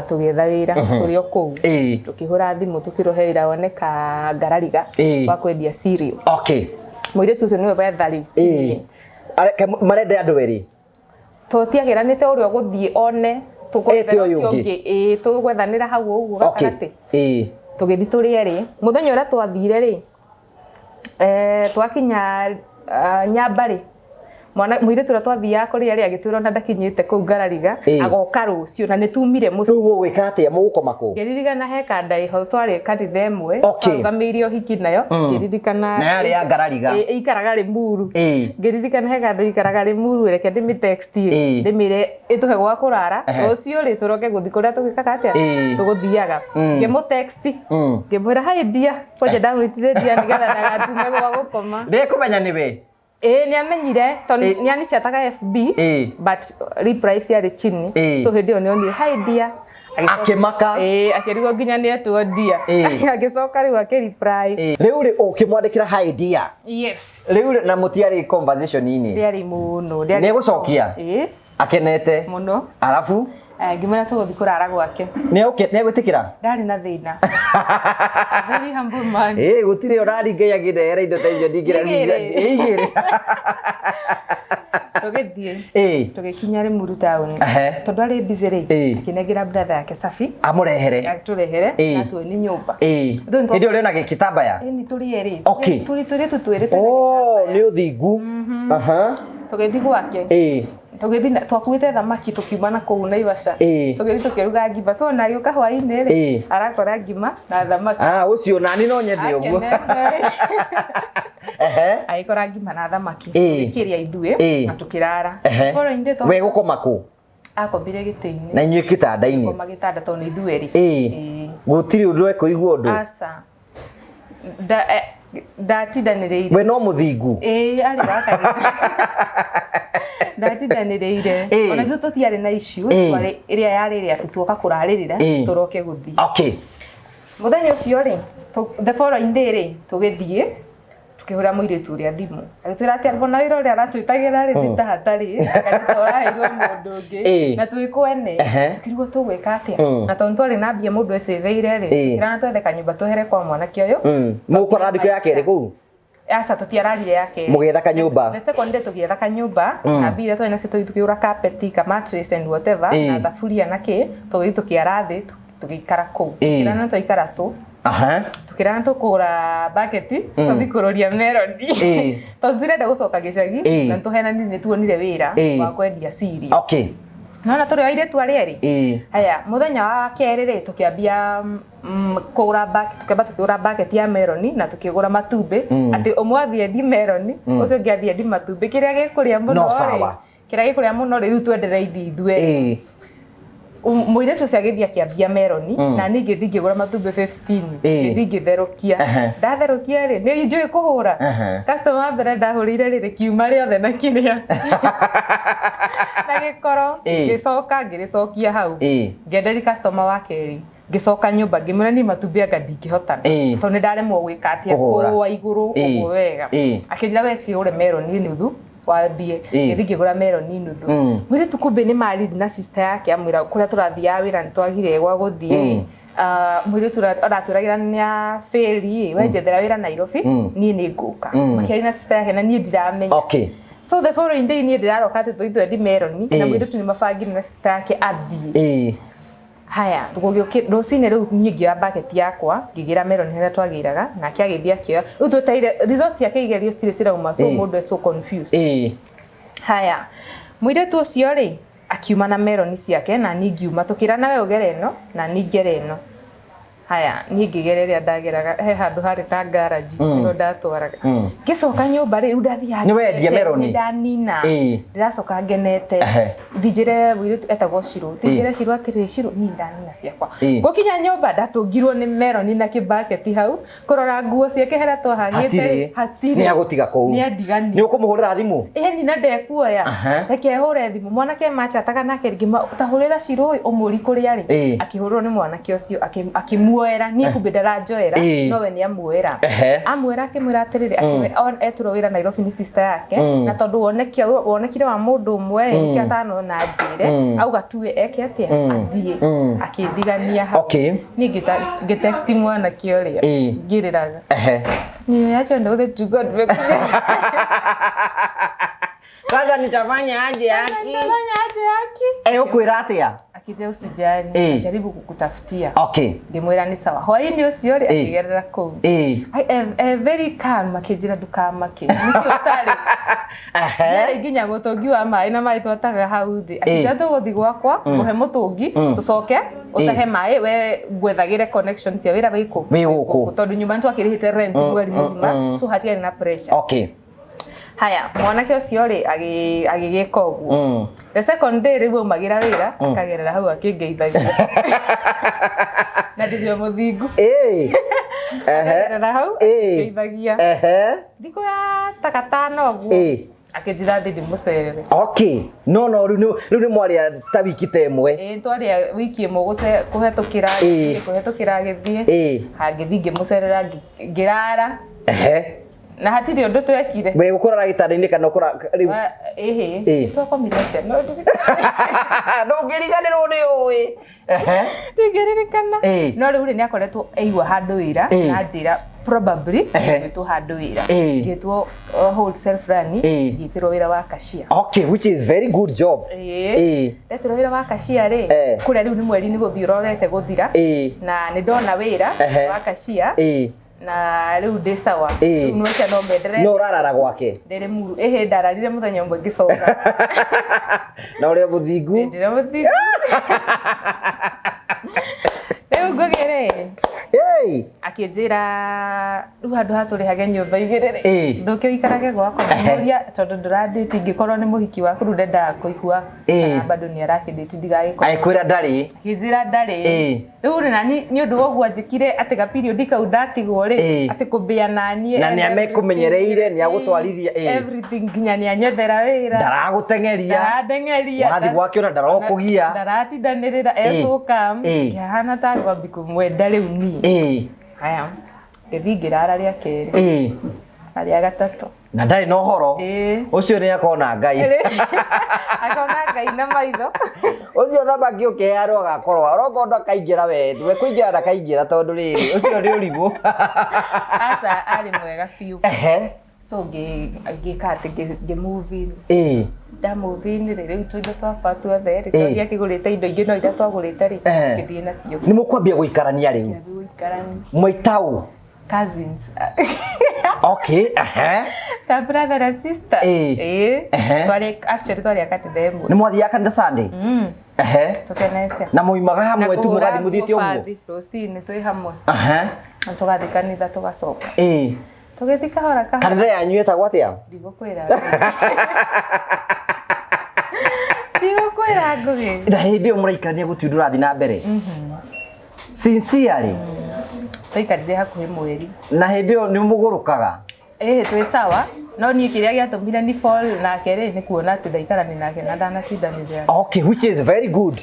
Tũgĩetha wĩra tũrĩ o kũu. Tũkĩhũra thimũ, tũkĩrwo he wĩra woneka Ngarariga wa kwendia cereal. Mũirĩtu ũcio nĩwe wetha rĩu. Ĩĩ. Marenda andũ erĩ. Tũtiagĩranĩte ũrĩa ũgũthiĩ one Ete ũyũ ũcio ũngĩ. Ũngĩ, ĩĩ, tũgwethanĩra hau ũguo Okay. gatagatĩ. Ĩĩ. Tũgĩthiĩ tũrĩ erĩ. Mũthenya ũrĩa twathire rĩ, twakinya Nyamba rĩ, mwana mũirĩtu ũrĩa twathiaga kũrĩa rĩ agĩtwĩra ona ndakinyĩte kũu Ngarariga, agoka rũciũ na nĩ tumire mũciĩ. Rĩu mũgwĩka atĩa? Mũgũkoma kũ? Ngĩririkana he kanda ĩho twarĩ kanitha ĩmwe, Okay. twarũgamĩire ũhiki nayo, ngĩririkana Na yarĩ ya Ngarariga. Ĩ, ĩikaraga Rĩmuru. Ĩĩ. Ngĩririkana he kanda ĩikaraga Rĩmuru, reke ndĩmĩ text Ĩĩ. ndĩmĩre ĩtũhe gwa kũrara, Ehe. rũciũ rĩ tũroke gũthiĩ kũrĩa tũgĩkaga atĩa, Ĩĩ. tũgũthiaga. Ngĩmũ text, ngĩmwĩra hi dear, kwanja ndamwĩtire dear nĩgetha ndagatume gwa gũkoma. Ndĩkũmenya nĩwe. Ĩĩ, nĩamenyire tondũ Ĩĩ. nĩanichataga FB, Ĩĩ. but reply ciarĩ chini, Ĩĩ. so hĩndĩ ĩyo nĩonire hi dear. Akĩmaka. Ĩĩ, akĩrigwo nginya nĩetwo dear. Ĩĩ. Agĩcoka rĩu akĩreply. Ĩĩ. Rĩu rĩ ũkĩmwandĩkĩra hi dear. Yes. Rĩu rĩ na mũtiarĩ conversation-inĩ. Ndĩarĩ mũno, ndĩarĩ. Nĩegũcokia? Ĩĩ, Akenete. mũno. Arabu Ngĩmwĩra tũgũthiĩ kũrara gwake. Nĩegwĩtĩkĩra? Ndarĩ na thĩna. Very humble man. Ĩĩ, gũtirĩ ũrari Ngai angĩndehera indo ta icio ndingĩra. Igĩrĩ. Igĩrĩ. Tũgĩthiĩ. Ĩĩ. Tũgĩkinya Rĩmuru taũni. Ehe. Tondũ arĩ busy rĩ, Ĩĩ. akĩnengera brother yake Safi Amũrehere. atũrehere Ĩĩ. na tuoni nyũmba. Ĩĩ. Rĩu nĩ Hĩndĩ ĩyo ũrĩ na gĩkĩtambaya? Ĩni tũrĩ erĩ. Okay. Tũrĩ tũrĩ tu twĩrĩ. Oh, nĩ ũthingu. Aha. Tũgĩthiĩ gwake. Ĩĩ. Tũgĩthiĩ twakuĩte thamaki tũkiuma na kũu Naivasha. Ĩĩ. Tũgĩthiĩ tũkĩruga ngima. So ona agĩũka hwaĩ-inĩ rĩ, Ĩĩ. arakora ngima na thamaki. Ah, ũcio nani no nyende ũguo. Akenete. Ehe. Agĩkora ngima na thamaki. Ĩĩ. Tũkĩrĩa ithuĩ Ĩĩ. na tũkĩrara. Ehe. Following day We gũkoma kũ? Akomire gĩtĩ-inĩ. Na inyuĩ kĩtanda-inĩ. Koma gĩtanda tondũ nĩ ithuĩ erĩ. Ĩĩ. Ĩĩ. Gũtirĩ ũndũ ekũigua ũndũ. Aca. Ndatindanĩrĩire. We no mũthingu. Ĩĩ, arĩ wa kanitha. Ndatindanĩrĩire. Ĩĩ. Ona ithuĩ tũtiarĩ na issue, Ĩĩ. twarĩ ĩrĩa yarĩ ĩrĩa atĩ tuoka kũrarĩrĩra Ĩĩ. tũroke gũthiĩ. Okay. Mũthenya ũcio rĩ, the following day rĩ, tũgĩthiĩ tũkĩhũra mũirĩtu ũrĩa thimũ. Agĩtwĩra atĩ mbona wĩra ũrĩa aratwĩtagĩra rĩ nĩ ta hatarĩ, kanitha ũraheirwo mũndũ ũngĩ Ĩĩ. na twĩ kwene. Ehe. Tũkĩrigwo tũgwĩka atĩa. Mm. Na tondũ twarĩ na mbia mũndũ ecĩvĩire rĩ, Ĩĩ. tũkĩrana twethe kanyũmba twehere kwa mwanake ũyũ. Mũgũkora thikũ ya kerĩ kũu? Aca, tũtiararire ya kerĩ. Mũgĩetha kanyũmba. The second day tũgĩetha kanyũmba na mbia iria twarĩ nacio tũgĩthiĩ tũkĩgũra carpet, ka mattress and whatever, Ĩĩ. na thaburia na kĩ, tũgĩthiĩ tũkĩara thĩ tũgĩikara kũu. Ĩĩ. Tũkĩrana twaikara so Aha. tũkĩrana tũkũgũra bucket tũthiĩ kũroria meroni, Ĩĩ. tondũ tũtirenda gũcoka gĩcagi, Ĩĩ. na nĩtũhenanire nĩ tuonire wĩra Ĩĩ. wa kwendia cereal. Okay. Nona tũrĩ o airĩtu arĩa erĩ. Ĩĩ. Haya, mũthenya wa kerĩ rĩ, tũkĩambia kũgũra bucket, tũkĩamba tũkĩgũra bucket ya meroni na tũkĩgũra matumbĩ, atĩ ũmwe athiĩ endi meroni, ũcio ũngĩ athiĩ endi matumbĩ, kĩrĩa gĩkũrĩa mũno No rĩ, sawa. kĩrĩa gĩkũrĩa mũno rĩ, rĩu twenderea ithuĩ ithuerĩ. Ĩĩ. Mũirĩtu ũcio agĩthiĩ akĩambia meroni na niĩ ngĩthiĩ ngĩgũra matumbĩ 15, Ĩĩ. ngĩthiĩ ngĩtherũkia. Ehe. Ndatherũkia rĩ, nĩ njũĩ kũhũra. Ehe. Customer wa mbere ndahũrĩire rĩ, rĩkiuma rĩothe na kĩrĩa na gĩkoro. Ĩĩ. Ngĩcoka ngĩrĩcokia hau. Ĩĩ. Ngĩenderia customer wa kerĩ, ngĩcoka nyũmba ngĩmwĩra niĩ matumbĩ anga ndingĩhotana, Ĩĩ. tondũ nĩ ndaremwo gwĩka atĩa, Kũhũra. kũũa igũrũ Ĩĩ. ũguo wega. Ĩĩ. Akĩnjĩra we thiĩ ũgũre meroni nuthu wambie. Ĩĩ. Ngĩthiĩ ngĩgũra meroni nuthu. Mũirĩtu kumbe nĩ mariri na sister yake, amwĩra kũrĩa tũrathiaga wĩra nĩ twagire gwa gũthiĩ. Mũirĩtu aratwĩragĩra nĩ abĩri, we njethera wĩra Nairobi, niĩ nĩ ngũka. Makĩaria na sister yake na niĩ ndiramenya. Okay. So the following day niĩ ndĩraroka atĩ tũthiĩ twendi meroni na Ĩĩ. mũirĩtu nĩ mabangire na sister yake athiĩ. Ĩĩ. Haya, tũgũgĩũkĩ rũcinĩ rĩu niĩ ngĩoya bucket yakwa ngĩgĩra meroni harĩa twagĩraga, nake agĩthiĩ akĩoya. Rĩu twetereire results ciake igerio citirĩ cirauma, so Ĩĩ. mũndũ e so confused. Ĩĩ. Haya, mũirĩtu ũcio rĩ akiuma na meroni ciake na niĩ ngiuma, tũkĩrana we ũgere ĩno na niĩ ngere ĩno. Haya, niĩ ngĩgera ĩrĩa ndageraga he handũ harĩ na garage, nĩho ndatwaraga. Ngĩcoka nyũmba rĩ, rĩu ndathiaga Nĩ wendia ngenete, meroni? nĩ ndanina. Ĩĩ. Ndĩracoka ngenete. Ehe. Thinjĩre mũirĩtu etagwo Shiro, thinjĩre Shiro atĩrĩrĩ, Shiro, niĩ ndanina ciakwa. Ĩĩ. Gũkinya nyũmba ndatũngirwo nĩ meroni na kĩbaketi hau, kũrora nguo ciake harĩa twahang'ĩte Hatirĩ. hatirĩ. Nĩ agũtiga kũu. Nĩ andigania. Nĩ ũkũmũhũrĩra thimũ? Ĩni na ndekuoya. Aha. Reke hũre thimũ mwanake machataga nake ngĩma tahũrĩra Shiro ũyũ ũmũri kũrĩa arĩ. Ĩĩ. Akĩhũrwo nĩ mwanake ũcio akĩmuoera, niĩ kumbe ndaranjoera, Ĩĩ. nowe nĩ amuoera. Ehe. Amuoera akĩmwĩra atĩrĩrĩ, etirwo wĩra Nairobi nĩ sister yake, na tondũ wonekire wa mũndũ ũmwe nĩkĩo atanona njĩre, auga tuwe eke atĩa, athiĩ. Akĩndigania hau. Okay. Niĩ ngĩtext mwanake ũrĩa Ĩĩ. ngĩrĩraga. Ehe. Nimeachwa na ule tulikuwa tumekuja. Sasa nitafanya aje haki? Nitafanya aje haki? Eh, ukwira atia? Akija usijali, jaribu kukutafutia. Okay. Ngĩmwĩra nĩ sawa. Hwaĩ-inĩ ũcio rĩ, akĩgerera kũu. Very calm, akĩnjĩra ndũkamake. Nĩkĩ ũtarĩ? Ndarĩ nginya mũtũngi wa maĩ na maĩ twataga hau thĩ. Akĩnjĩra tũgũthiĩ gwakwa, ngũhe mũtũngi, tũcoke ũtahe maĩ, we ngwethagĩre connection cia wĩra wĩ kũ? Wĩ gũkũ. Tondũ nyũmba nĩtwakĩrĩhĩte rent mweri mũgima, so hatiarĩ na pressure. Okay. Haya, mwanake ũcio rĩ agĩgĩka ũguo. The second day rĩu aumagĩra wĩra, akagerera hau akĩngeithagia. Na ndĩrĩ o mũthingu. Akagerera hau akĩngeithagia. Thikũ ya ta gatano ũguo, akĩnjĩra thiĩ ndĩmũcerere. Okay. No no rĩu nĩ mwarĩa ta wiki ta ĩmwe. Ĩĩ twarĩa wiki ĩmwe kũhetũkĩra kũhetũkĩra agĩthiĩ. Ngĩthiĩ ngĩmũcerera ngĩrara. Na hatirĩ ũndũ twekire. We ũkũrara gĩtanda-inĩ kana ũkũra rĩu? Ĩhĩ. Twakomire atĩa? No ndũngĩriganĩrwo nĩ ũĩ. Ndingĩririkana. No rĩu rĩ nĩakoretwo aigua handũ wĩra na njĩra probably ngĩtwo handũ wĩra. Ngĩtwo wholesale fulani, ngĩtĩrwo wĩra wa cashier. Okay, which is very good job. Ndetirwo wĩra wa cashier rĩ, kũrĩa rĩu nĩ mweri nĩ gũthiĩ ũrorete gũthira. Na nĩ ndona wĩra wa cashier. Na rĩu ndĩ sawa. Rĩu nĩwaca no menderere. No ũrarara gwake? Ndĩrĩ muru. Ĩhĩ ndararire mũthenya ũmwe ngĩcoka. Na ũrĩ mũthingu? Ndĩrĩ mũthingu. Rĩu Ngũgĩ rĩ, akĩnjĩra rĩu handũ ha tũrĩhage nyũmba igĩrĩ rĩ, ndũke ũikarage gwakwa. Ngĩmũria tondũ ndũrandĩti, ingĩkorwo nĩ mũhiki waku rĩu ndendaga kũigua kana bado nĩ arakĩndĩti ndigagĩkorwo. Agĩkwĩra ndarĩ? Akĩnjĩra ndarĩ. Rĩu rĩ nani nĩ ũndũ wa ũguo anjĩkire atĩ ga period kau ndatigwo rĩ, atĩ kũmbĩa naniĩ. Na nĩ amekũmenyereire, nĩ agũtwarithia. Everything nginya nĩ anyethera wĩra. Ndaragũteng'eria. Ndarandeng'eria. Wathiĩ gwake ona ndarokũgia. Ndaratindanĩrĩra, e so calm. Ngĩhana ta ngwambi kũmwenda rĩu niĩ. Haya, ngĩthiĩ ngĩrara rĩa kerĩ. Na rĩa gatatũ. Na ndarĩ na ũhoro. Ũcio nĩ akona Ngai. Akona Ngai na maitho. Ũcio thamaki ũkĩheanwo agakorwo arongo ndakaingĩra we, we kũingĩra ndakaingĩra tondũ rĩrĩ, ũcio nĩ ũrimũ. Aca, arĩ mwega biũ. So ngĩka atĩ ngĩ move in. Nda move in rĩ, rĩu tũindo twakwa tuothe rĩ, tondũ ndiakĩgũrĩte indo ingĩ no iria twagũrĩte rĩ, ngĩthiĩ nacio. Nĩ mũkwambia gũikarania rĩu? Ngĩambia gũikarania. Mwaitaũ? Cousins. Okay, Ta brother and sister. Twarĩ, actually twarĩ a kanitha ĩmwe. Nĩ mwathiaga kanitha Sunday? Tũkenete. Na muimaga hamwe tu mũgathiĩ mũthiĩte ũguo? Rũcinĩ twĩ hamwe. Na tũgathiĩ kanitha tũgacoka. Tũgĩthiĩ kahora kahora. Kanitha yanyu ĩtagwo atĩa? Ndigũkwĩra. Ndigũkwĩra Ngũgĩ. Na hĩndĩ ĩyo mũraikarania gũtirĩ ũndũ ũrathiĩ na mbere? Sincerely. Twaikarire hakuhĩ mweri. Na hĩndĩ ĩyo nĩ mũgũrũkaga? Ĩĩ twĩ sawa. No niĩ kĩrĩa gĩatũmire ni fall nake rĩ, nĩ kuona atĩ ndaikarania nake na ndanatindanĩrĩra. Okay, which is very good.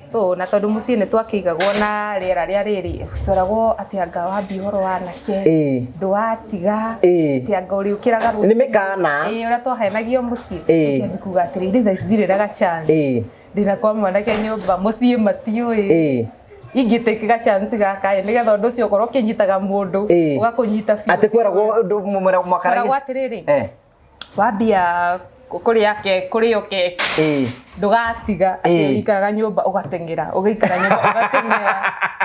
So na tondũ mũciĩ nĩ twakĩigagwo na rĩera rĩa rĩrĩ, tweragwo atĩ anga wambia ũhoro wa anake, ndũgatiga, atĩ anga ũrĩũkĩraga rũcinĩ. Nĩ mĩkana. Ĩĩ, ũrĩa twahenagio mũciĩ. Tũkĩambia kuga atĩrĩrĩ, rĩu thaa ici ndirĩ na ga chance. Ndĩna kwa mwanake nyũmba, mũciĩ matiũĩ. Ingĩtĩkĩra chance gaka ĩ, nĩgetha ũndũ ũcio ũkorwo ũkĩnyitaga mũndũ, ũgakũnyita biũ. Atĩ kweragwo ũndũ mwakaragia? Kweragwo atĩrĩrĩ, wambia kũrĩa kũrĩo keki, ndũgatiga, atĩ ũikaraga nyũmba ũgateng'era, ũgaikara nyũmba ũgateng'era.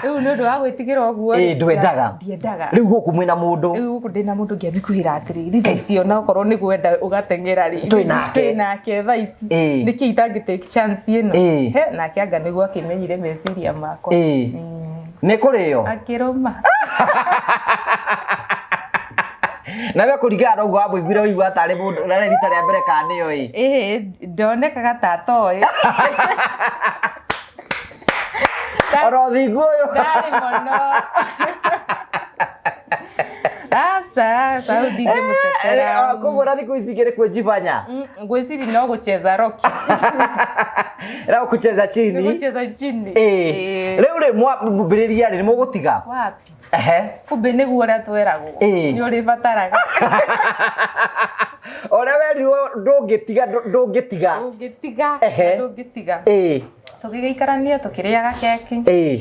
Rĩu nĩ ũndũ wa gwĩtigĩra ũguo rĩ, Ndwendaga. Ndiendaga. Rĩu gũkũ mwĩna mũndũ. Rĩu gũkũ ndĩna mũndũ ngĩambia kwĩra atĩrĩrĩ, thaa ici ona okorwo nĩ gwenda ũgateng'era rĩ, Twĩ nake. Twĩ nake thaa ici. Nĩkĩ itangĩ take chance ĩno? He, nake anga nĩguo akĩmenyire meciria makwa. Nĩ kũrĩo? Akĩrũma. Na we kũringana na ũguo wamũiguire ũigua tarĩ mũndũ, na rita rĩa mbere kana nĩyo ĩ? Ĩĩ, ndonekaga ta atoĩ. Ona ũthingu ũyũ. Ndarĩ mũno. Aca, sau ndingĩmũtetera. Koguo na thikũ ici ingĩ nĩ kwĩjibanya? Ngwĩciria no gũcheza roki. Na gũcheza chini. Nĩ gũcheza chini. Rĩu rĩ, mwambĩrĩria rĩ, nĩ mũgũtiga? Wapi? Kumbe nĩguo ũrĩa tweragwo. Nĩ ũrĩbataraga. Ũrĩa werirwo ndũngĩtiga, ndũngĩtiga. Ndũngĩtiga, ndũngĩtiga. Tũgĩgĩikarania, tũkĩrĩaga keki.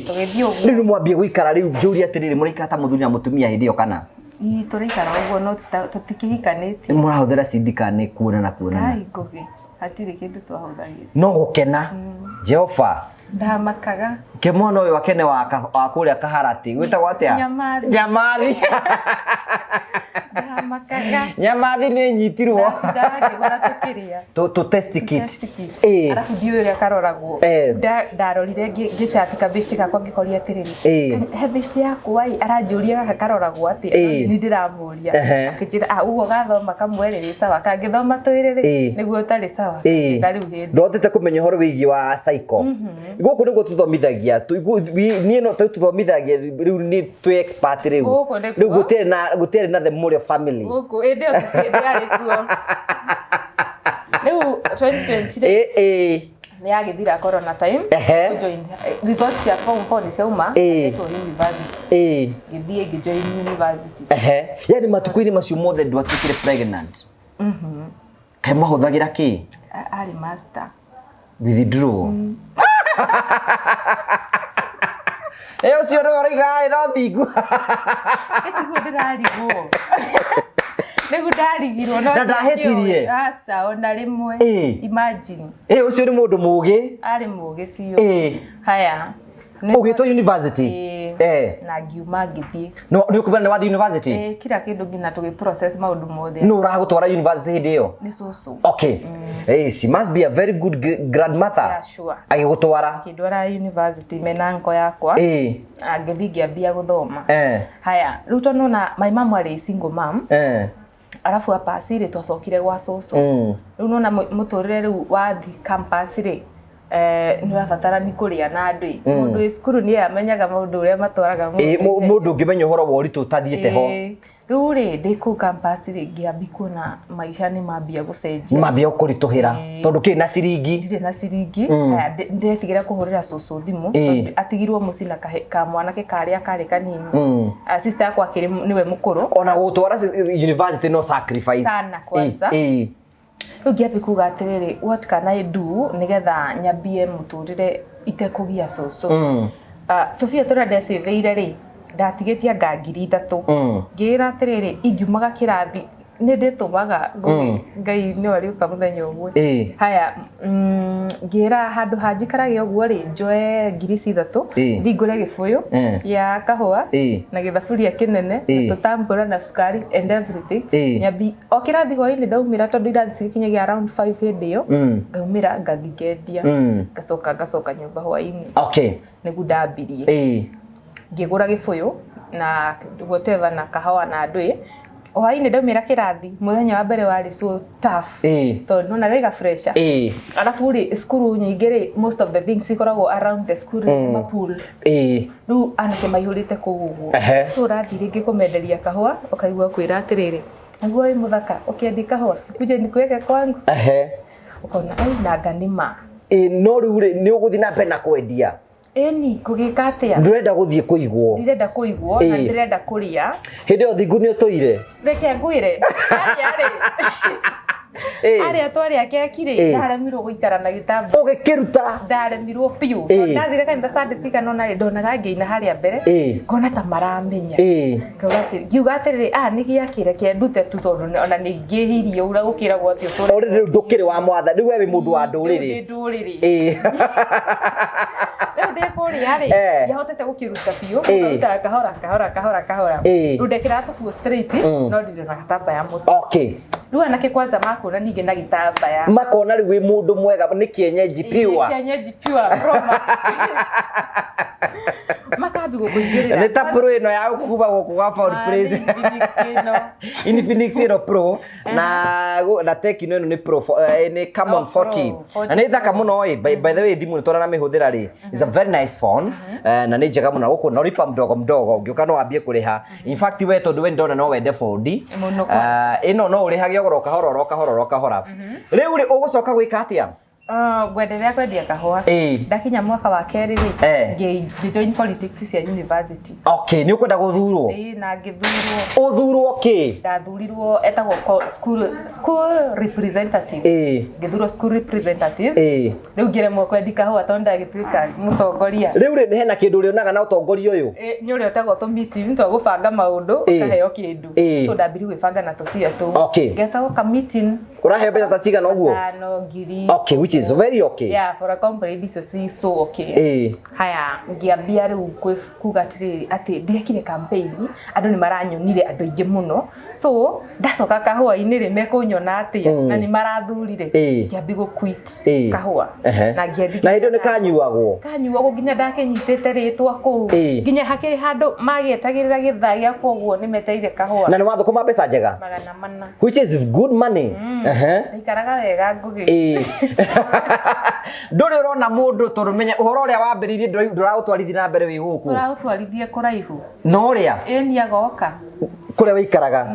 Tũgĩthiĩ ũguo. Rĩu nĩ mwambie gũikara rĩu, njũrie atĩrĩrĩ, mũraikara ta mũthuri na mũtumia hĩndĩ ĩyo kana? Ii, tũraikara ũguo no tũtikĩhikanĩtie. Mũrahũthĩra cindika nĩ kuonana kuonana? Ngai, Ngũgĩ, hatirĩ kĩndũ twahũthagĩra. No gũkena Jehova. Ndamakaga. Ke mwana ũyũ akene wa kũrĩa Kaharatĩ gwĩtagwo atĩa? Nyamathi. Nyamathi. Ndamakaga. Nyamathi nĩ nyitirwo. Ndagĩgũra tũkĩrĩa. Tũ test kit. Test kit. Ĩĩ. Arabu ndiũĩ ũrĩa karoragwo. Ndarorire ngĩcati kabĩcti gakwa, ngĩkoria atĩrĩrĩ, "He bĩcti yakwa ĩ aranjũria gaka karoragwo atĩa?" Ni ndĩramũria. Akĩnjĩra, "Ah, ũguo gathoma kamwe rĩ, wĩ sawa, kangĩthoma twĩrĩ rĩ, nĩguo ũtarĩ sawa." Na rĩu hĩndĩ Ndotete kũmenya ũhoro wĩgiĩ wa cycle. Gũkũ nĩguo tũthomithagia. Niĩ no tũthomithagia rĩu, nĩ twĩ expert rĩu. Gũkũ nĩkuo. Rĩu gũtiarĩ na the Mũrĩo family. Gũkũ ĩndĩ ĩyo ndĩarĩ kuo. Rĩu 2020 rĩ, Ĩ ĩ. Nĩ yagĩthira corona time. Kũjoin, results cia form 4 nĩ ciauma. Ngetwo university. Ngĩthiĩ ngĩjoin university. Yani matukũ-inĩ macio mothe ndwatuĩkire pregnant? Kaĩ mwahũthagĩra kĩ? Arĩ master. Withdraw. Ĩ, ũcio nĩwe ũroiga arĩ no thingu. Nĩguo ndĩrarigwo, nĩguo ndarigirwo no Na ndahĩtirie? Aca, ona rĩmwe. Imagine. Ĩ, ũcio nĩ mũndũ mũgĩ. Arĩ mũgĩ biũ. Haya. Ũgĩtwo university? Ĩĩ. Na ngiuma ngĩthiĩ. No nĩ ũkũmenya nĩ wathiĩ university? Ĩĩ, kila kĩndũ nginya tũgĩ process maũndũ mothe. Nũ ũragũtwara university hĩndĩ ĩyo? Nĩ cũcũ. Okay. Hey, she must be a very good grandmother. Yeah, sure. Agĩgũtwara. Akĩndwara university mena nko yakwa. Na ngĩthiĩ ngĩambia gũthoma. Haya, rĩu tondũ na my mom arĩ single mom, arabu apasi rĩ, twacokire gwa cũcũ. Rĩu nona mũtũrĩre rĩu wathi campus rĩ, nĩ ũrabatara nĩ kũrĩa na andũ ĩ. Mũndũ wĩ cukuru nĩ amenyaga maũndũ ũrĩa matwaraga. Ĩ, mũndũ ũngĩmenya ũhoro wa ũritũ ũtathiĩte ho. Ĩ, rĩu rĩ, ndĩ kũu campus rĩ, ngĩambi kuona maica nĩ mambia gũcenjia. Mambia gũkũritũhĩra tondũ kĩrĩ na ciringi. Ndirĩ na ciringi. Haya, ndĩretigĩra kũhũrĩra cũcũ thimũ tondũ atigirwo mũciĩ na ka mwanake karĩa karĩ kanini. Ah, sister yakwa akĩrĩ nĩwe mũkũrũ. Ona gũgũtwara university no sacrifice. Sana kwanza. Rĩu ngĩambi kuga atĩrĩrĩ, what can I do nĩgetha nyambie mũtũrĩre itekũgia cũcũ? Ah, tũbia tũrĩa ndecĩvĩire rĩ, ndatigĩtie anga 3000. Ngĩĩra atĩrĩrĩ, ingiumaga kĩrathi nĩ ndĩtũmaga ngũgĩ, Ngai no arĩũka mũthenya ũmwe. Haya, ngĩra handũ ha njikarage ũguo rĩ, njoe ngiri ici 3, thiĩ ngũre gĩbũyũ gĩa kahũa na gĩthaburia kĩnene na tũtambũra na cukari and everything. Nyambi o kĩrathi hwainĩ ndaumĩra, tondũ irathi cikinyagia around 5 hĩndĩ ĩyo, ngaumĩra ngathi ngendia, ngacoka nyũmba hwainĩ. Nĩguo ndambirie. Ngĩgũra gĩbũyũ na whatever na kahawa na ndũĩ. Hwainĩ ndaumĩra kĩrathi, mũthenya wa mbere warĩ so tough tondũ nona wĩga fresher. Arabu rĩ, cukuru nyingĩ rĩ, most of the things ikoragwo around the school mm. Mapool. Rĩu anake maihũrĩte kũu ũguo. So ũrathiĩ rĩngĩ kũmenderia kahũa, ũkaigua kwĩra atĩrĩrĩ, "Nĩguo wĩ mũthaka ũkĩendia kahũa, sikuje nikuweke kwangu." Ũkona ai nanga nĩ ma. Ĩ, no rĩu rĩ, nĩ ũgũthiĩ na mbere na kwendia? Ĩni, ngũgĩka atĩa? Ndũrenda gũthiĩ kũigwo. Ndirenda kũigwo na ndĩrenda kũrĩa. Hĩndĩ ĩyo thingu nĩ ũtũire? Reke ngwĩre, harĩa rĩ, harĩa twarĩa keki rĩ, ndaremirwo gũikara na gĩtambaya. Ũgĩkĩruta. Ndaremirwo biũ. Ndathire kanitha Sunday cigana ũna rĩ, ndonaga ngĩina harĩa mbere, ngona ta maramenya. Ngauga ngiuga atĩrĩrĩ, ah, nĩ gĩakĩ, reke ndute tu, tondũ ona nĩ ngĩhirie ũrĩa gũkĩragwo atĩ ũtũre. Already rĩu ndũkĩrĩ wa mwathani, rĩu we wĩ mũndũ wa ndũrĩrĩ. Rĩu ndĩ ndũrĩrĩ. Rĩu ndĩ kũrĩa rĩ, ndiahotete gũkĩruta biũ, ngarutaga kahora kahora kahora kahora. Rĩu ndekĩraga tũkuo straight, no ndirĩ na gatambaya mũtwe. Rĩu anake kwanza makuona ningĩ na gĩtambaya, Makona rĩu wĩ mũndũ mwega, nĩ kienyeji pure. Kienyeji pure Pro Max. Makambi gũkũingĩrĩra. Nĩ ta Pro ĩno ya gũkuba gũkũ gwa Found Ah, Place. nĩ Infinix ĩno. Infinix ĩno Pro na Tecno ĩno nĩ Pro nĩ Camon Oh, Pro, 40. 40. Na nĩ thaka mũno ĩ. By the way, thimũ nĩ tũrana mĩhũthĩra rĩ, is a very nice phone. Na nĩ njega mũno gũkũ na ũripa mdogo mdogo, ũngĩũka no wambie kũrĩha. In fact, we tondũ we ndona no wende bondi. Mũno. Ĩno no ũrĩhage oro kahora oro kahora oro kahora. Rĩu rĩ, ũgũcoka gwĩka atĩa? Ah, ngwenderea kwendia kahũa. Ndakinya mwaka wa kerĩ rĩ, ngĩ join politics cia university. Okay, nĩ ũkwenda gũthurwo? Ĩĩ, na ngĩthurwo. Ũthurwo kĩ? Ndaathurirwo etagwo school representative. Ngĩthurwo school representative. Rĩu ngĩremwo kwendi kahũa tondũ ndagĩtuĩka mũtongoria. Rĩu rĩ, hena kĩndũ ũrĩonaga na ũtongoria ũyũ? Ĩ, nĩ ũrĩa ũtegwo tũ meeting twa gũbanga maũndũ, ũkaheo kĩndũ. So ndambirie gwĩbanga na tũbia tũu. Ngetagwo ka meeting. Ũraheo mbeca ta cigana ũguo? Tano, ngiri. Okay, which is very okay. Yeah, for a company icio ci so okay. Haya, ngĩambia rĩu kuga atĩrĩrĩ, atĩ ndekire campaign, andũ nĩ maranyonire, andũ aingĩ mũno, so ndacoka kahũa-inĩ rĩ, mekũnyona atĩa na nĩ marathurire? Ngĩambia gũ quit kahũa. Na ngĩambia. Na hĩndĩ ĩyo nĩ kanyuagwo? Kanyuagwo nginya ndakĩnyitĩte rĩtwa kũu. Nginya hakĩrĩ handũ magĩetagĩrĩra gĩthaa gĩakwa ũguo, nĩ metereire kahũa. Na nĩ wathũkũma mbeca njega? 400. Which is good money. Ndaikaraga wega, Ngũgĩ. Ndũrĩ ũrona mũndũ, tondũ menya ũhoro ũrĩa wambĩrĩirie ndũraũtwarithia na mbere wĩ gũkũ. Tũraũtwarithie kũraihu. Na ũrĩa Ĩ, nĩ agoka. Kũrĩa wĩikaraga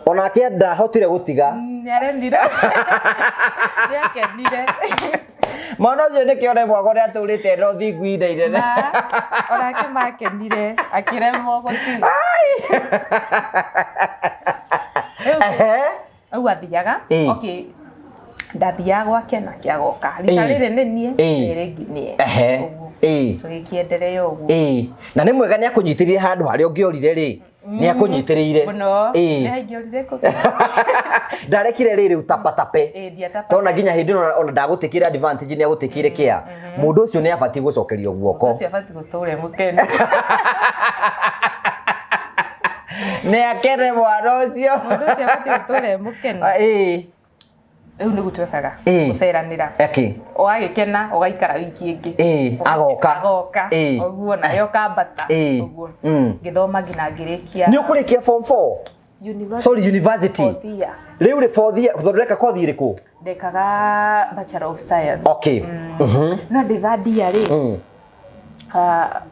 onake ndahotire gũtiga. Nĩaremire, nĩakenire. Mwana ũcio nĩkĩo remwago nĩ atũrĩte na ũthingu ihinda inene. Ma, onake makenire akĩremwo gũtiga. Rĩu athiaga, okay, ndathiaga gwake nake agoka rita rĩrĩ nĩ niĩ, rĩrĩ rĩngĩ nĩe. Ũguo. Tũgĩkĩenderea ũguo. Ĩĩ. Na nĩ mwega nĩ akũnyitĩrĩire handũ harĩa ũngĩorire rĩ, nĩ akũnyitĩrĩire. Mũno. Nĩ haingĩorire kũ. Ndarekire rĩrĩ ũtapatape. Ĩĩ, ndiatapa. Tona nginya hĩndĩ ĩno ona ndagũtĩkĩra advantage, nĩ agũtĩkĩire kĩa mũndũ ũcio nĩ abatiĩ gũcokerio guoko. Ũcio abatiĩ gũtũra e mũkenu. Nĩ akene mwana ũcio. Mũndũ ũcio abatiĩ gũtũra e mũkenu. Rĩu nĩguo twekaga gũceranĩra. Ũgagĩkena, ũgaikara wiki ĩngĩ. Agoka. Agoka. Ũguo nawe ũkambata. Ũguo. Ngĩthoma nginya ngĩrĩkia. Nĩ ũkũrĩkia form 4? University. Sorry, university. Fourth year. Rĩu rĩ, fourth year thondeka kothi ĩrĩkũ? Ndekaga Bachelor of Science. No ndĩ third year rĩ,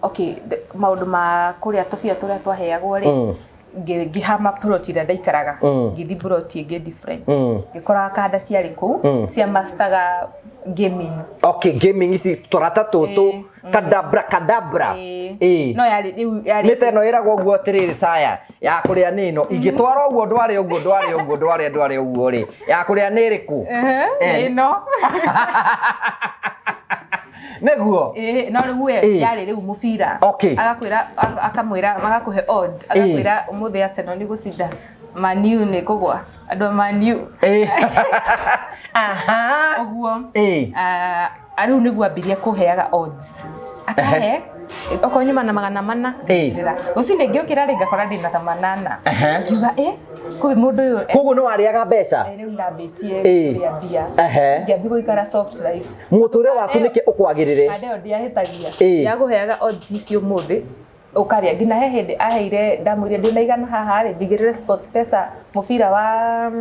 okay, maũndũ ma kũrĩa tũbia tũrĩa twaheagwo rĩ, ngĩhama plot ĩrĩa ndaikaraga, ngĩthiĩ plot ĩngĩ different, ngĩkora kanda ciarĩ kũu cia mastaga gaming. Okay, gaming ici tũrata tũtũ, kadabra kadabra. No yarĩ rĩu yarĩ Nĩ ta ĩno ĩragwo ũguo atĩrĩrĩ, saya ya kũrĩa nĩ ĩno, ingĩtwara ũguo ndware ũguo ndware ũguo ndware ndware ũguo rĩ, ya kũrĩa nĩ ĩrĩkũ? Ĩno. Nĩguo. Ĩĩ, no rĩu we yarĩ rĩu mũbira. Agakwĩra, akamwĩra, magakũhe odd, agakwĩra ũmũthĩ Arsenal nĩ gũcinda, Man U nĩ kũgwa, andũ a Man U. Ũguo. Ah, rĩu nĩguo ambirie kũheaga odds, akahe okorwo nyuma na 400, ngĩrĩra rũcinĩ ngĩũkĩra rĩ, ngakora ndĩna ta 800. Ngiuga ĩ kwĩ mũndũ ũyũ. Koguo nĩ warĩaga mbeca? Rĩu ndambĩtie kũrĩa mbia. Ngĩambia gũikara soft life. Mũtũrĩre waku nĩkĩ ũkwagĩrĩre? Kanda ĩyo ndiahĩtagia. Yagũheaga odds ici ũmũthĩ ũkarĩa, nginya he hĩndĩ aheire, ndamwĩrire ndĩna 100 haha rĩ, njigĩrĩre Sport Pesa mũbira wa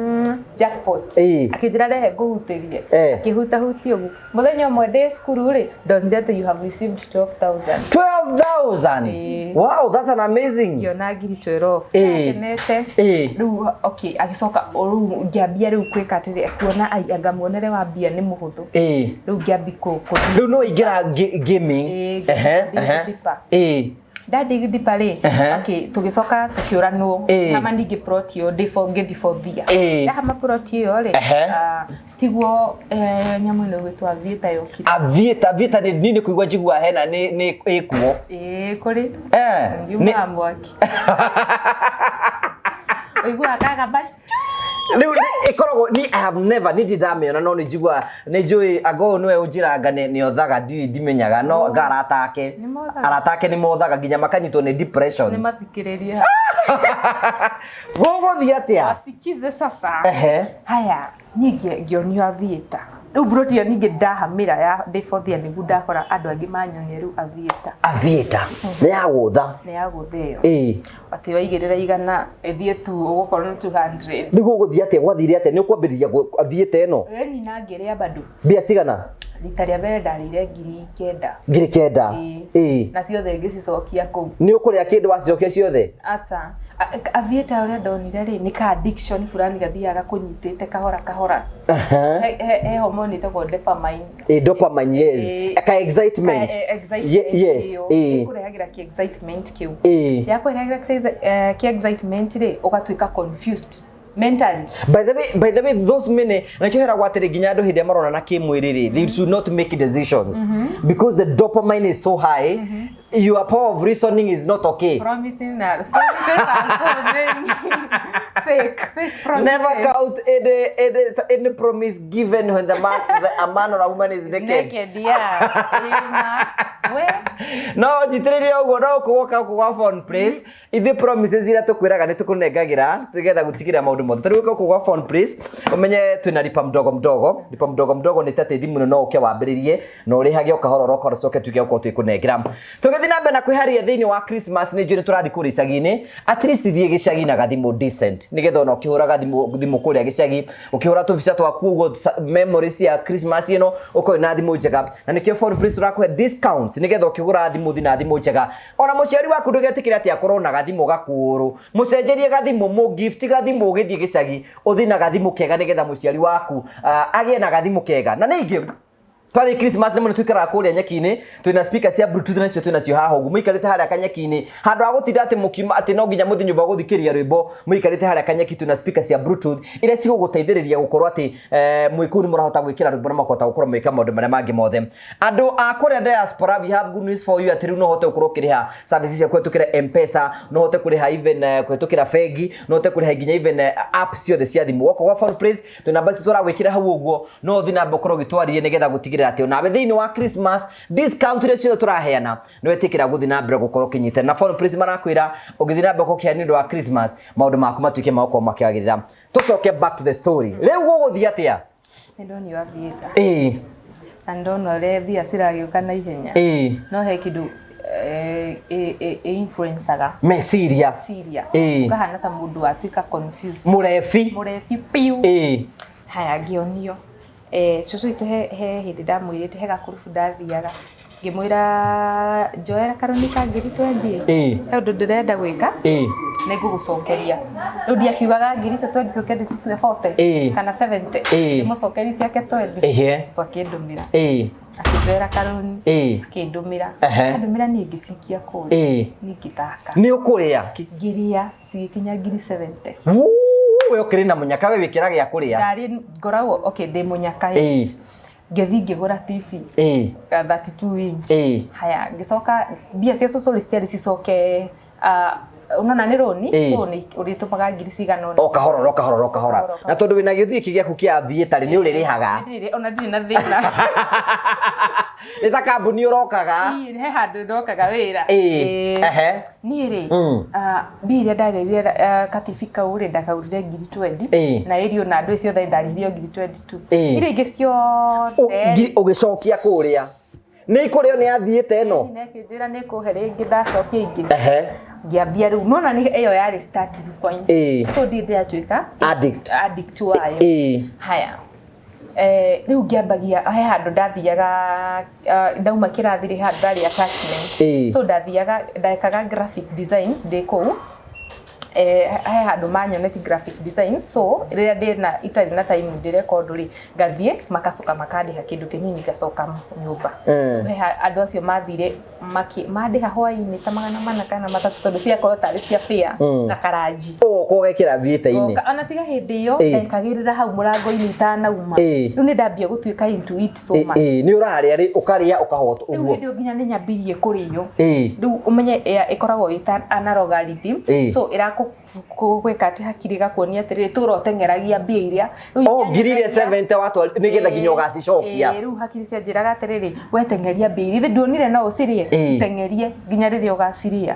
jackpot. Akĩnjĩra rehe ngũhutĩrie. Akĩhutahutia ũguo, mũthenya ũmwe ndĩ cukuru rĩ, ndonire atĩ you have received 12,000. 12,000? Ĩĩ. Wow, that's an amazing. Ngĩona ngiri 12. Akenete. Rĩu okay, agĩcoka rĩu ngĩambia rĩu gwĩka atĩrĩ, kuona ai anga muonere wa mbia nĩ mũhũthũ. Rĩu ngĩambi kũthiĩ. Rĩu no ingĩra gaming. Ĩĩ, ngĩthiĩ deeper. Ndadig deeper rĩ, okay, tũgĩcoka tũkĩũranwo. Hama ningĩ plot ĩyo ndĩ ngĩthiĩ fourth year. Ndahama plot ĩyo rĩ, tiguo, nyamũ ĩno ĩgwĩtwo Aviator yokire. Aviator, Aviator nĩ niĩ nĩ kũigua njigua hena nĩ ĩkuo. Ĩĩ, kũrĩ. Yumaga mwaki, ũiguaga kagamba. Rĩu ĩkoragwo ni I have never, ni ndamĩona, no nĩ njigua nĩ njũĩ anga ũyũ nĩwe ũnjĩranga nĩ othaga, ndimenyaga, no anga arata ake. Nĩ mothaga. Arata ake nĩ mothaga nginya makanyitwo nĩ depression. Nĩ mathikĩrĩrie. Gũgũthiĩ atĩa? Wasikize sasa. Haya, ningĩ ngĩonio Aviator. Rĩu mburoti ĩyo ningĩ ndahamĩra ya ndĩ fourth year, nĩguo ndakora andũ angĩ manyonia rĩu Aviator. Aviator nĩ ya gũtha? Nĩ ya gũtha ĩyo. Atĩ waigĩrĩra 100 ĩthiĩ tu ũgũkorwo na 200. Nĩguo gũthiĩ atĩa, gwathire atĩa, nĩ ũkwambĩrĩria Aviator ĩno? Ĩni, na ngĩrĩa bado. Mbia cigana? Rita rĩa mbere ndarĩire 9,000. 9,000? Ĩĩ. Ĩĩ. Na ciothe ngĩcicokia kũu. Nĩ ũkũrĩa kĩndũ wacicokia ciothe? Aca. Aviator ũrĩa ndonire rĩ, nĩ ka addiction fulani gathiaga kũnyitĩte kahora kahora. He hormone ĩtagwo dopamine. Ĩĩ, dopamine, yes. Ĩĩ. Ka excitement. Ka excitement Yes. ĩyo. Ĩĩ. Ĩkũrehagĩra kĩ excitement kĩu. Ĩĩ. Yakũrehagĩra kĩ excitement rĩ, ũgatuĩka confused mentally. By the way, those many nakĩo heragwo atĩrĩ, nginya andũ hĩndĩ ĩrĩa maronana kĩmwĩrĩ rĩ, they should not make decisions because the dopamine is so high, your power of reasoning is not okay. Promising na promises are so many. Fake promises. Never count any promise given when a man or a woman is naked. Naked, yeah. Ĩma. We. No njitĩrĩrie ũguo, no kũgoka gũkũ gwa Phone Place, ithuĩ promises iria tũkwĩraga nĩ tũkũnengagĩra tũgetha gũtigĩrĩra maũndũ mothe. Tarĩu gũkũ gwa Phone Place, ũmenye twĩna lipa mdogo mdogo. Lipa mdogo mdogo nĩ tatĩ thimũ ĩno no ũke wambĩrĩrie na ũrĩhage o kahora oro kahora, tũcoke tuge gũkorwo twĩkũnengera. Tũgĩthiĩ na mbere na kwĩharĩria thĩinĩ wa Christmas, nĩ njũĩ nĩ tũrathiĩ kũrĩa icagi-inĩ. At least thiĩ gĩcagi na gathimũ decent, nĩgetha ona ũkĩhũraga thimũ kũrĩa gĩcagi, ũkĩhũra tũbica twaku ũguo, memory cia Christmas ĩno, ũkorwo na thimũ njega. Na nĩkĩo Phone Place tũrakũhe discounts, nĩgetha ũkĩgũra thimũ ũthiĩ na thimũ njega. Ona mũciari waku ndũgetĩkĩre atĩ akorwo na gathimũ gakũrũ, mũcenjerie gathimũ, mũ gift gathimũ, ũgĩthiĩ gĩcagi ũthiĩ na gathimũ kega, nĩgetha mũciari waku agĩe na gathimũ kega. Na ningĩ twathiĩ Christmas nĩ mũno tũikaraga kũrĩa nyeki-inĩ, twĩna speaker cia Bluetooth, nacio twĩnacio haha ũguo, mũikarĩte harĩa kanyeki-inĩ, handũ ha gũtinda atĩ mũkiuma atĩ no nginya mũthiĩ nyũmba gũthikĩrĩria rwĩmbo, mũikarĩte harĩa kanyeki, twĩna speaker cia Bluetooth iria cigũgũteithĩrĩria gũkorwo atĩ mwĩ kũu nĩ mũrahota gwĩkĩra rwĩmbo na makahota gũkorwo mũgĩka maũndũ marĩa mangĩ mothe. Andũ a kũrĩa diaspora, we have good news for you, atĩ rĩu no ũhote gũkorwo ũkĩrĩha services cia kũhetũkĩra M-Pesa, no ũhote kũrĩha even kũhetũkĩra bengi, no ũhote kũrĩha nginya even app ciothe cia thimũ. Woka gwa Phone Place, twĩ namba icio tũragwĩkĩra hau ũguo, no ũthiĩ na mbere ũkorwo ũgĩtwarĩria, nĩgetha gũtigĩrĩra atĩ onawe thĩinĩ wa Christmas discount iria ciothe tũraheana nĩ wetĩkĩra gũthiĩ na mbere gũkorwo ũkĩnyitana na Phone Place. Marakwĩra ũgĩthiĩ na mbere gũkorwo ũkĩheana nĩ ũndũ wa Christmas, maũndũ maku matuĩke ma gũkorwo makĩagĩrĩra. Tũcoke back to the story, rĩu gũgũthiĩ atĩa? Nĩ ndonio Aviator. Na nĩ ndona ũrĩa mbia ciragĩũka na ihenya. No he kĩndũ ĩ-influencaga meciria. Meciria. Ũkahana ta mũndũ watuĩka confused. Mũrebi. Mũrebi piũ. Haya, ngĩonio cũcũ witũ, he hĩndĩ ndamwĩrĩte he gakurubu ndathiaga, ngĩmwĩra njoera karũni ka 20,000. He ũndũ ndĩrenda gwĩka, nĩ ngũgũcokeria. Rĩu ndiakiugaga ngiri icio 20 coke ndĩcitue 40 kana 70. Ndĩmũcokerie ciake 20. Cũcũ akĩndũmĩra, akĩnjoera karũni, akĩndũmĩra. Andũmĩra, niĩ ngĩcikia kũrĩa. Niĩ ngĩthaka. Nĩ ũkũrĩa. Ngĩrĩa, cigĩkinya 70,000. Wuu, we ũkĩrĩ na mũnyaka, we wĩkĩra gĩa kũrĩa. Ndarĩ ngoragwo okay, ndĩ mũnyaka. Ngĩthiĩ ngĩgũra TV ga 32 inch. Haya, ngĩcoka mbia cia cũcũ rĩ, citiarĩ cicoke, unaona nĩ rũni. So nĩ ũrĩtũmaga ngiri cigana ũna. O kahora o kahora o kahora. Kahora, o Na tondũ wĩna gĩthiĩ gĩkĩ gĩaku kĩa theatre nĩ ũrĩrĩhaga. Ona ndirĩ na thĩna. Nĩ ta kambuni ũrokaga. Ii, he handũ ndokaga wĩra. Niĩ rĩ, mbia iria ndagĩrire katibi kau rĩ, ndakagũrire 20,000. Na ĩrio na andũ ciothe ndarĩhirio 22,000. Iria ingĩ ciothe Ũgĩcokia kũrĩa nĩ ikũrĩo nĩ athiĩte ĩno. Nĩkĩnjĩra nĩ kũhe rĩngĩ ndacokia ingĩ. Ngĩambia rĩu nona nĩ ĩyo yarĩ starting point. So ndirĩ ndĩratuĩka Addict. Addict wayo. Haya, rĩu ngĩambagia he handũ ndathiaga, ndauma kĩrathi rĩ, handũ ndarĩ attachment. So ndathiaga ndekaga graphic designs ndĩ kũu. He handũ manyoneti graphic designs, so rĩrĩa ndĩna itarĩ na time ndĩreka ũndũ rĩ, ngathiĩ makacoka makandĩha kĩndũ kĩnini, ngacoka nyũmba. He andũ acio mathire mandĩha hwaĩ-inĩ ta 403 tondũ ciakorwo tarĩ cia fare na karanji. Ũgoka ũgekĩra theatre-inĩ. Ngoka, ona tiga hĩndĩ ĩyo, ndekagĩrĩra hau mũrango-inĩ itanauma. Rĩu nĩ ndambia gũtuĩka into it so much. Nĩ ũrarĩa rĩ, ũkarĩa ũkahota Rĩu ũguo. hĩndĩ ĩyo nginya nĩ nyambirie kũrĩo. Rĩu ũmenye ĩkoragwo ĩta analogarithim. So ĩrakũgwĩka atĩ hakiri ĩgakuonia atĩrĩrĩ, tũra ũteng'eragia mbia iria. Rĩu O ngiri iria 70 watwara nĩgetha nginya ũgacicokia. Rĩu hakiri cianjĩraga atĩrĩrĩ, weteng'eria mbia iria, ithe nduonire no ũcirĩe? Teng'erie nginya rĩrĩa ũgaciria.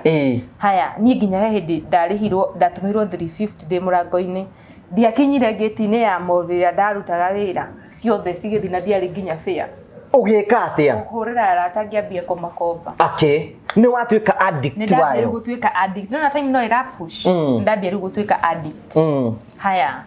Haya, niĩ nginya he hĩndĩ ndarĩhirwo, ndatũmĩirwo 350 ndĩ mũrango-inĩ, ndiakinyire ngĩti-inĩ ya mall ĩrĩa ndarutaga wĩra, ciothe cigĩthiĩ na ndiarĩ nginya fare. Ũgĩka atĩa? Kũhũrĩra arata, ngĩambia kũmakomba. Akĩ nĩ watuĩka addict Nĩ ndambia rĩu wayo. Gũtuĩka addict. Nona time no ĩra push. Nĩ ndambia rĩu gũtuĩka addict. Haya,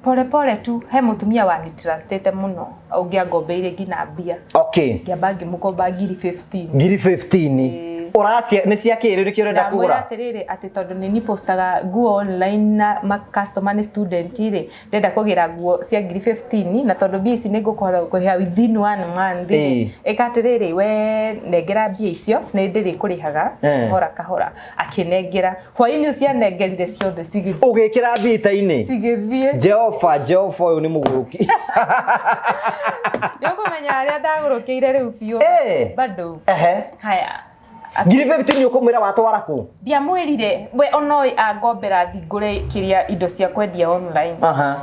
Pole pole tu he mutumia wanitrustĩte mũno ũngĩangombeire nginya mbia. Ngĩamba ngĩmũkomba ngiri 15. Ngiri 15 ũracia nĩ cia kĩ rĩu nĩkĩo ũrenda Ndamwĩra kũgũra? atĩrĩrĩ, atĩ tondũ nĩ nipostaga nguo online na ma customer nĩ student rĩ, ndĩrenda kũgĩra nguo cia ngiri 15, na tondũ mbia ici nĩ ngũkũhota kũrĩha within one month rĩ, ĩka atĩrĩrĩ, we nengera mbia icio nĩ ndĩrĩkũrĩhaga kahora kahora. Akĩnengera hwainĩ ũcio, anengerire ciothe cigĩthiĩ. Ũgĩkĩra mbita-inĩ? Cigĩthiĩ. Jehova, Jehova, ũyũ nĩ mũgũrũki. Nĩ ũkũmenya harĩa ndagũrũkĩire rĩu biũ. Bado. Haya. Ngiri 15 ũkũmwĩra watwara kũ? Ndiamwĩrire we onoĩ angombera thingũre kĩrĩa indo cia kwendia online.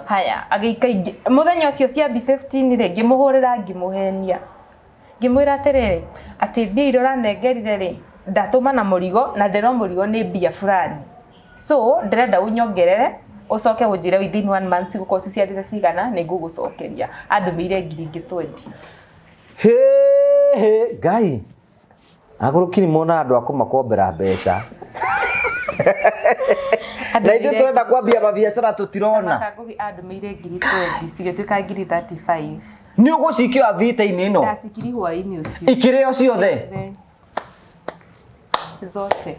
Haya, agĩika mũthenya ũcio ciathi 15 rĩ, ngĩmũhũrĩra, ngĩmũhenia, ngĩmwĩra atĩrĩrĩ, atĩ mbia iria ũranengerire rĩ, ndatũma na mũrigo na ndĩro mũrigo nĩ mbia fulani, so ndĩrenda ũnyongerere ũcoke ũnjĩre within one month cigũkorwo ciciarĩte cigana, nĩ ngũgũcokeria. Andũmĩire ngiri ingĩ 20. Hĩ hĩ, Ngai, agũrũki nĩ mona andũ a kũmakombera mbeca na ithuĩ tũrenda kwambia mabiacara tũtirona. Kangugi andũmĩire ngiri 20, cigĩtuĩka ngiri 35. Nĩ ũgũcikio vita-inĩ ĩno? Ndacikiri hwaĩ-inĩ ũcio. Ikĩrĩo ciothe? Zote.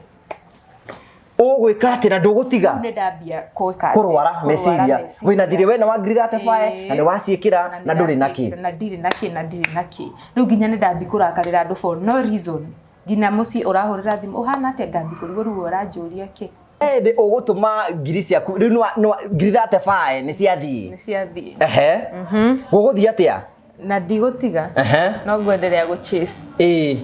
Ũgwĩka atĩ na ndũgũtiga? Nĩ ndambia gwĩka atĩ? Kũrwara meciria. Wĩna thirĩ wena wa ngiri 35 na nĩ waciĩkĩra na ndũrĩ na kĩ. Na ndirĩ na kĩ, na ndirĩ na kĩ. Rĩu nginya nĩ ndambi kũrakarĩra andũ for no reason, nginya mũciĩ ũrahũrĩra thimũ, ũhana atĩa, ngambi kũrigwo rĩu ũranjũria kĩ. Hĩndĩ ũgũtũma ngiri ciaku rĩu ngiri 35 nĩ ciathiĩ. Nĩ ciathiĩ. Ehe, gũgũthiĩ atĩa? Na ndigũtiga. No ngwenderea gũ chase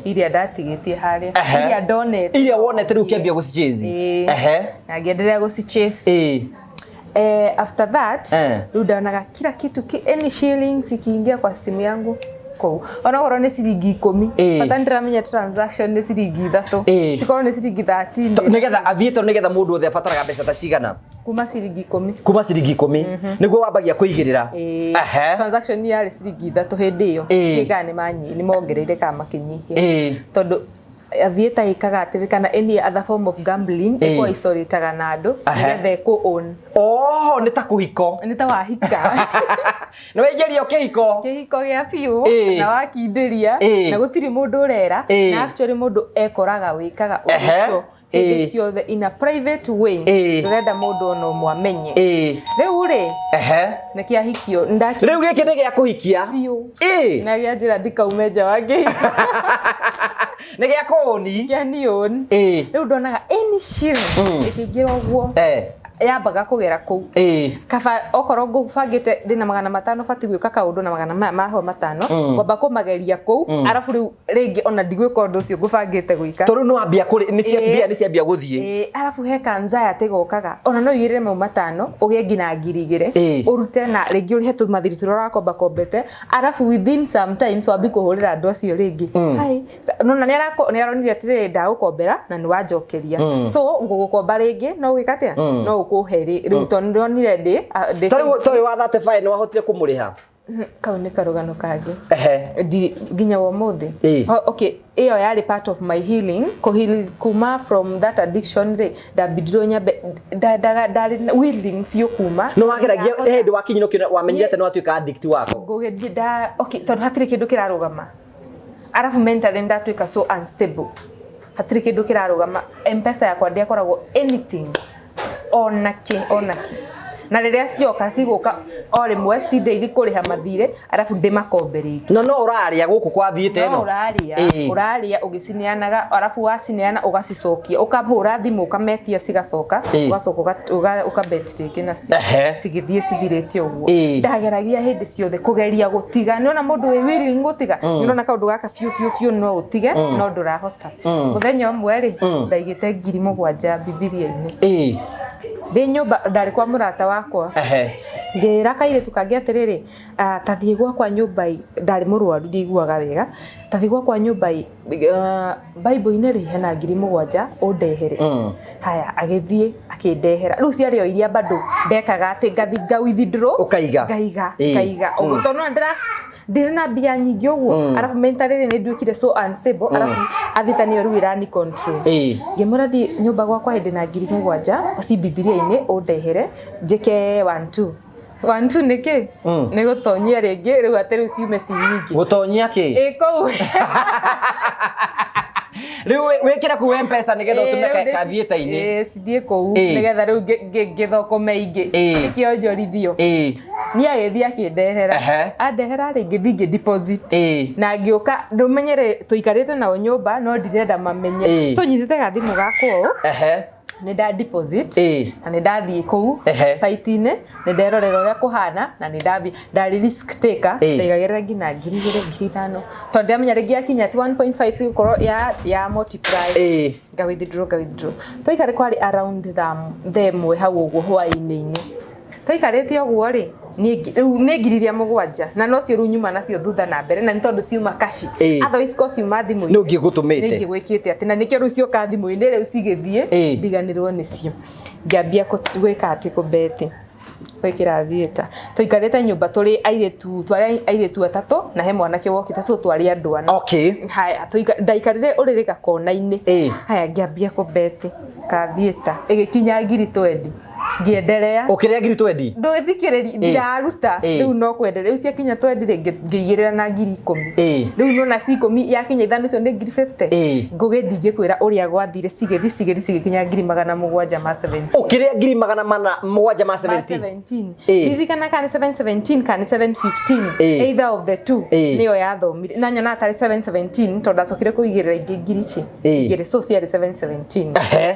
iria ndatigĩtie harĩa, iria ndonete. Iria wonete rĩu ũkĩambia gũcichase. Ĩĩ. Na ngĩenderea gũcichase. After that rĩu ndonaga kila kitu any shillings ikiingia kwa simu yangu kũu, onokorwo nĩ ciringi 10, bata nĩndĩramenya transaction nĩ ciringi 3, cikorwo nĩ ciringi 13. Nĩgetha aviator, nĩgetha mũndũ othe abataraga mbeca ta cigana? Kuma ciringi 10. Kuma ciringi 10 nĩguo wambagia kũigĩrĩra? Ĩĩ. Transaction yarĩ ciringi 3 hĩndĩ ĩyo. Ciĩkaga nĩ mongereire kana makĩnyihia, tondũ aviator ĩkaga atĩrĩ, kana any other form of gambling, ĩkorwo icorĩtaga na andũ nĩgetha ĩkũ own. Oho, nĩ ta kũhiko. Nĩ ta wahika. Nĩ waingĩrio kĩhiko. Kĩhiko gĩa biũ na wakindĩria na gũtirĩ mũndũ ũrera, na actually mũndũ ekoraga wĩkaga ũndũ ũcio hĩndĩ ciothe in a private way, ndũrenda mũndũ ona ũmwe amenye. Rĩu rĩ, nĩ kĩahikio ndaki. Rĩu gĩkĩ nĩ gĩa kũhikia. Biũ. Na gĩa njĩra ndikaume nja wa kĩhiko. Nĩ gĩa kũũni. Kĩa nion. Rĩu ndonaga any shilling ĩkĩingĩra ũguo, yambaga kũgera kũu. Kaba okorwo ngũbangĩte ndĩna 500 batiĩ gwĩka kaũndũ na magana maya maho 5, ngwamba kũmageria kũu, arabu rĩu rĩngĩ ona ndigwĩka ũndũ ũcio ngũbangĩte gwĩka. Tondũ nĩ wambia kũrĩ nĩ cia mbia nĩ ciambia gũthiĩ. Ĩĩ, arabu he kanzaya gokaga ona no ũigĩrĩre mau 5 ũgĩe nginya ngiri 2, ũrute na rĩngĩ ũrĩhe tũmathiri tũrĩa ũrakomba kombete, arabu within sometimes wambi kũhũrĩra andũ acio rĩngĩ, hi, nona nĩ aronire atĩrĩrĩ, ndagũkombera na nĩ wanjokeria, so ngũgũkomba rĩngĩ no ũgĩka atĩa, no ũkũhe rĩu tondũ nĩndĩronire ndĩ Ta rĩu toyũ wa 35 nĩ wahotire kũmũrĩha? Kau nĩ karũgano kangĩ. Nginya wa ũmũthĩ. Okay, ĩyo yarĩ part of my healing, kũheal kuma from that addiction rĩ, ndambindirwo nyambe ndarĩ willing biũ kuma. Nĩ wageragia hĩndĩ wakinyire ũkĩona wamenyire atĩ nĩ watuĩka addict wako? Ngũgĩthiĩ nda, okay, tondũ hatirĩ kĩndũ kĩrarũgama, arabu mentally ndatuĩka so unstable, hatirĩ kĩndũ kĩrarũgama. Mpesa yakwa ndiakoragwo anything ona kĩ, ona kĩ, na rĩrĩa cioka cigũka o rĩmwe cindeithie kũrĩha mathirĩ, arabu ndĩmakombe rĩngĩ. Na no ũrarĩa gũkũ kwa thiĩte No ĩno? ũrarĩa. Ũrarĩa ũgĩcineanaga, arabu wacineana ũgacicokia, ũkahũra thimũ ũkametia cigacoka, ũgacoka ũkabet rĩngĩ nacio, cigĩthiĩ cithirĩte ũguo. Ndageragia hĩndĩ ciothe kũgeria gũtiga, nĩona mũndũ wĩ willing gũtiga, nĩũrona kaũndũ gaka biũ biũ biũ no ũtige, no ndũrahota. Mũthenya ũmwe rĩ, ndaigĩte ngiri 7 bibilia-inĩ ndĩ nyũmba, ndarĩ kwa mũrata wakwa. Ngĩra kairĩtu kangĩ atĩrĩrĩ, ta thiĩ gwakwa nyũmba ĩ, ndarĩ mũrwaru ndiiguaga wega, ta thiĩ gwakwa nyũmba ĩ, Bible-inĩ rĩ, hena ngiri 7 ũndehere. Haya, agĩthiĩ akĩndehera. Rĩu ciarĩ o iria bado ndekaga atĩ ngathi nga withdraw. Ũkaiga. Ngaiga, ngaiga. Ũguo tondũ ndĩra ndirĩ na mbia nyingĩ ũguo, arabu mentally nĩ nduĩkire so unstable, arabu athita nĩyo rĩu ĩrani control. Ngĩmwĩra thiĩ nyũmba gwakwa hĩndĩ na ngiri 7 ci bibilia-inĩ ũndehere njĩke 1 2. One two nĩ kĩ? Nĩ gũtonyia rĩngĩ rĩu atĩ rĩu ciume ci nyingĩ. Gũtonyia kĩ? Ĩ kũu. Rĩu wĩkĩre kũu M-Pesa nĩgetha ũtũme kathiĩta-inĩ. Ĩ cithiĩ kũu nĩgetha rĩu ngĩthũkũme ingĩ. Ikĩonjorithio. Niĩ agĩthiĩ akĩndehera. Andehera rĩ, ngĩthiĩ ngĩ deposit. Na ngĩũka ndũmenyere tũikarĩte nao nyũmba no ndirenda mamenye. So nyitĩte gathimũ gakwa ũũ. Nĩ nda deposit na nĩ ndathiĩ kũu site-inĩ, nĩ nderorera ũrĩa kũhana na nĩ ndathiĩ ndarĩ risk taker, ndaigagĩrĩra nginya 2000, 5000, tondũ ndĩramenya rĩngĩ yakinya ti 1.5 cigũkorwo ya multiply. Nga withdraw, nga withdraw. Twaikare kwarĩ around thaa 1 hau ũguo hwaĩ-inĩ. Twaikarĩte ũguo rĩ, rĩu nĩ 7,000 na nocio rĩu nyuma nacio thutha na mbere, na nĩ tondũ ciuma kaci. Otherwise ko ciuma thimũ-inĩ. Nĩ ũngĩgũtũmĩte. Nĩ ingĩgwĩkĩte atĩ, na nĩkĩo rĩu cioka thimũ-inĩ rĩu cigĩthiĩ ndiganĩrwo nĩcio. Ngĩambia gwĩka atĩ kũbeti gwĩkĩra theatre. Tũikarĩte nyũmba tũrĩ airĩtu, twarĩ airĩtu atatũ na he mwanake wokĩte, so twarĩ andũ ana. Haya, ndaikarire ũrĩrĩ gakona-inĩ. Haya, ngĩambia kũbeti ka theatre ĩgĩkinya 20,000. Ngĩenderea. Ũkĩrĩa 20,000? Ndũthikĩrĩri, ndiraruta. Rĩu no kwenderea. Rĩu ciakinya 20 rĩ, ngĩigĩrĩra na 10,000. Rĩu nona ci 10 yakinya 5 icio nĩ 50,000. Ngũgĩ ndingĩkwĩra ũrĩa gwathire, cigĩthi cigĩthi cigĩkinya 770,000. Ũkĩrĩa 770,000? 17. Ndirikana kana nĩ 717 kana nĩ 715. Either of the two. Nĩyo yathomire. Na nyonaga tarĩ 717 tondũ ndacokire kũigĩrĩra ingĩ ngiri ici. Igĩrĩ, so ciarĩ 717.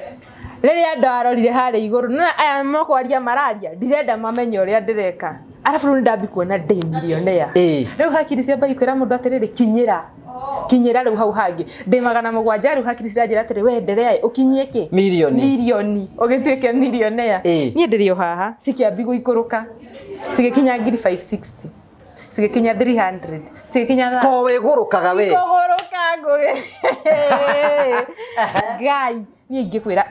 Rĩrĩa ndarorire harĩa igũrũ, nona aya mokwaria mararia, ndirenda mamenye ũrĩa ndĩreka. Arabu rĩu nĩndambi kuona ndĩ millionaire. Rĩu hakiri ciamba ikwĩra mũndũ atĩrĩrĩ, kinyĩra. Kinyĩra rĩu hau hangĩ. Ndĩ 700 rĩu hakiri ciranjĩra atĩrĩ, we endelea ũkinyie kĩ? Mirioni. Mirioni. Ũgĩtuĩke millionaire. Niĩ ndĩrĩ o haha, cikĩambi gũikũrũka. Cigĩkinya 560,000. Cigĩkinya 300. Cigĩkinya To wĩgũrũkaga we. Kũgũrũka ngũgĩ. Ngai, niĩ ingĩkwĩra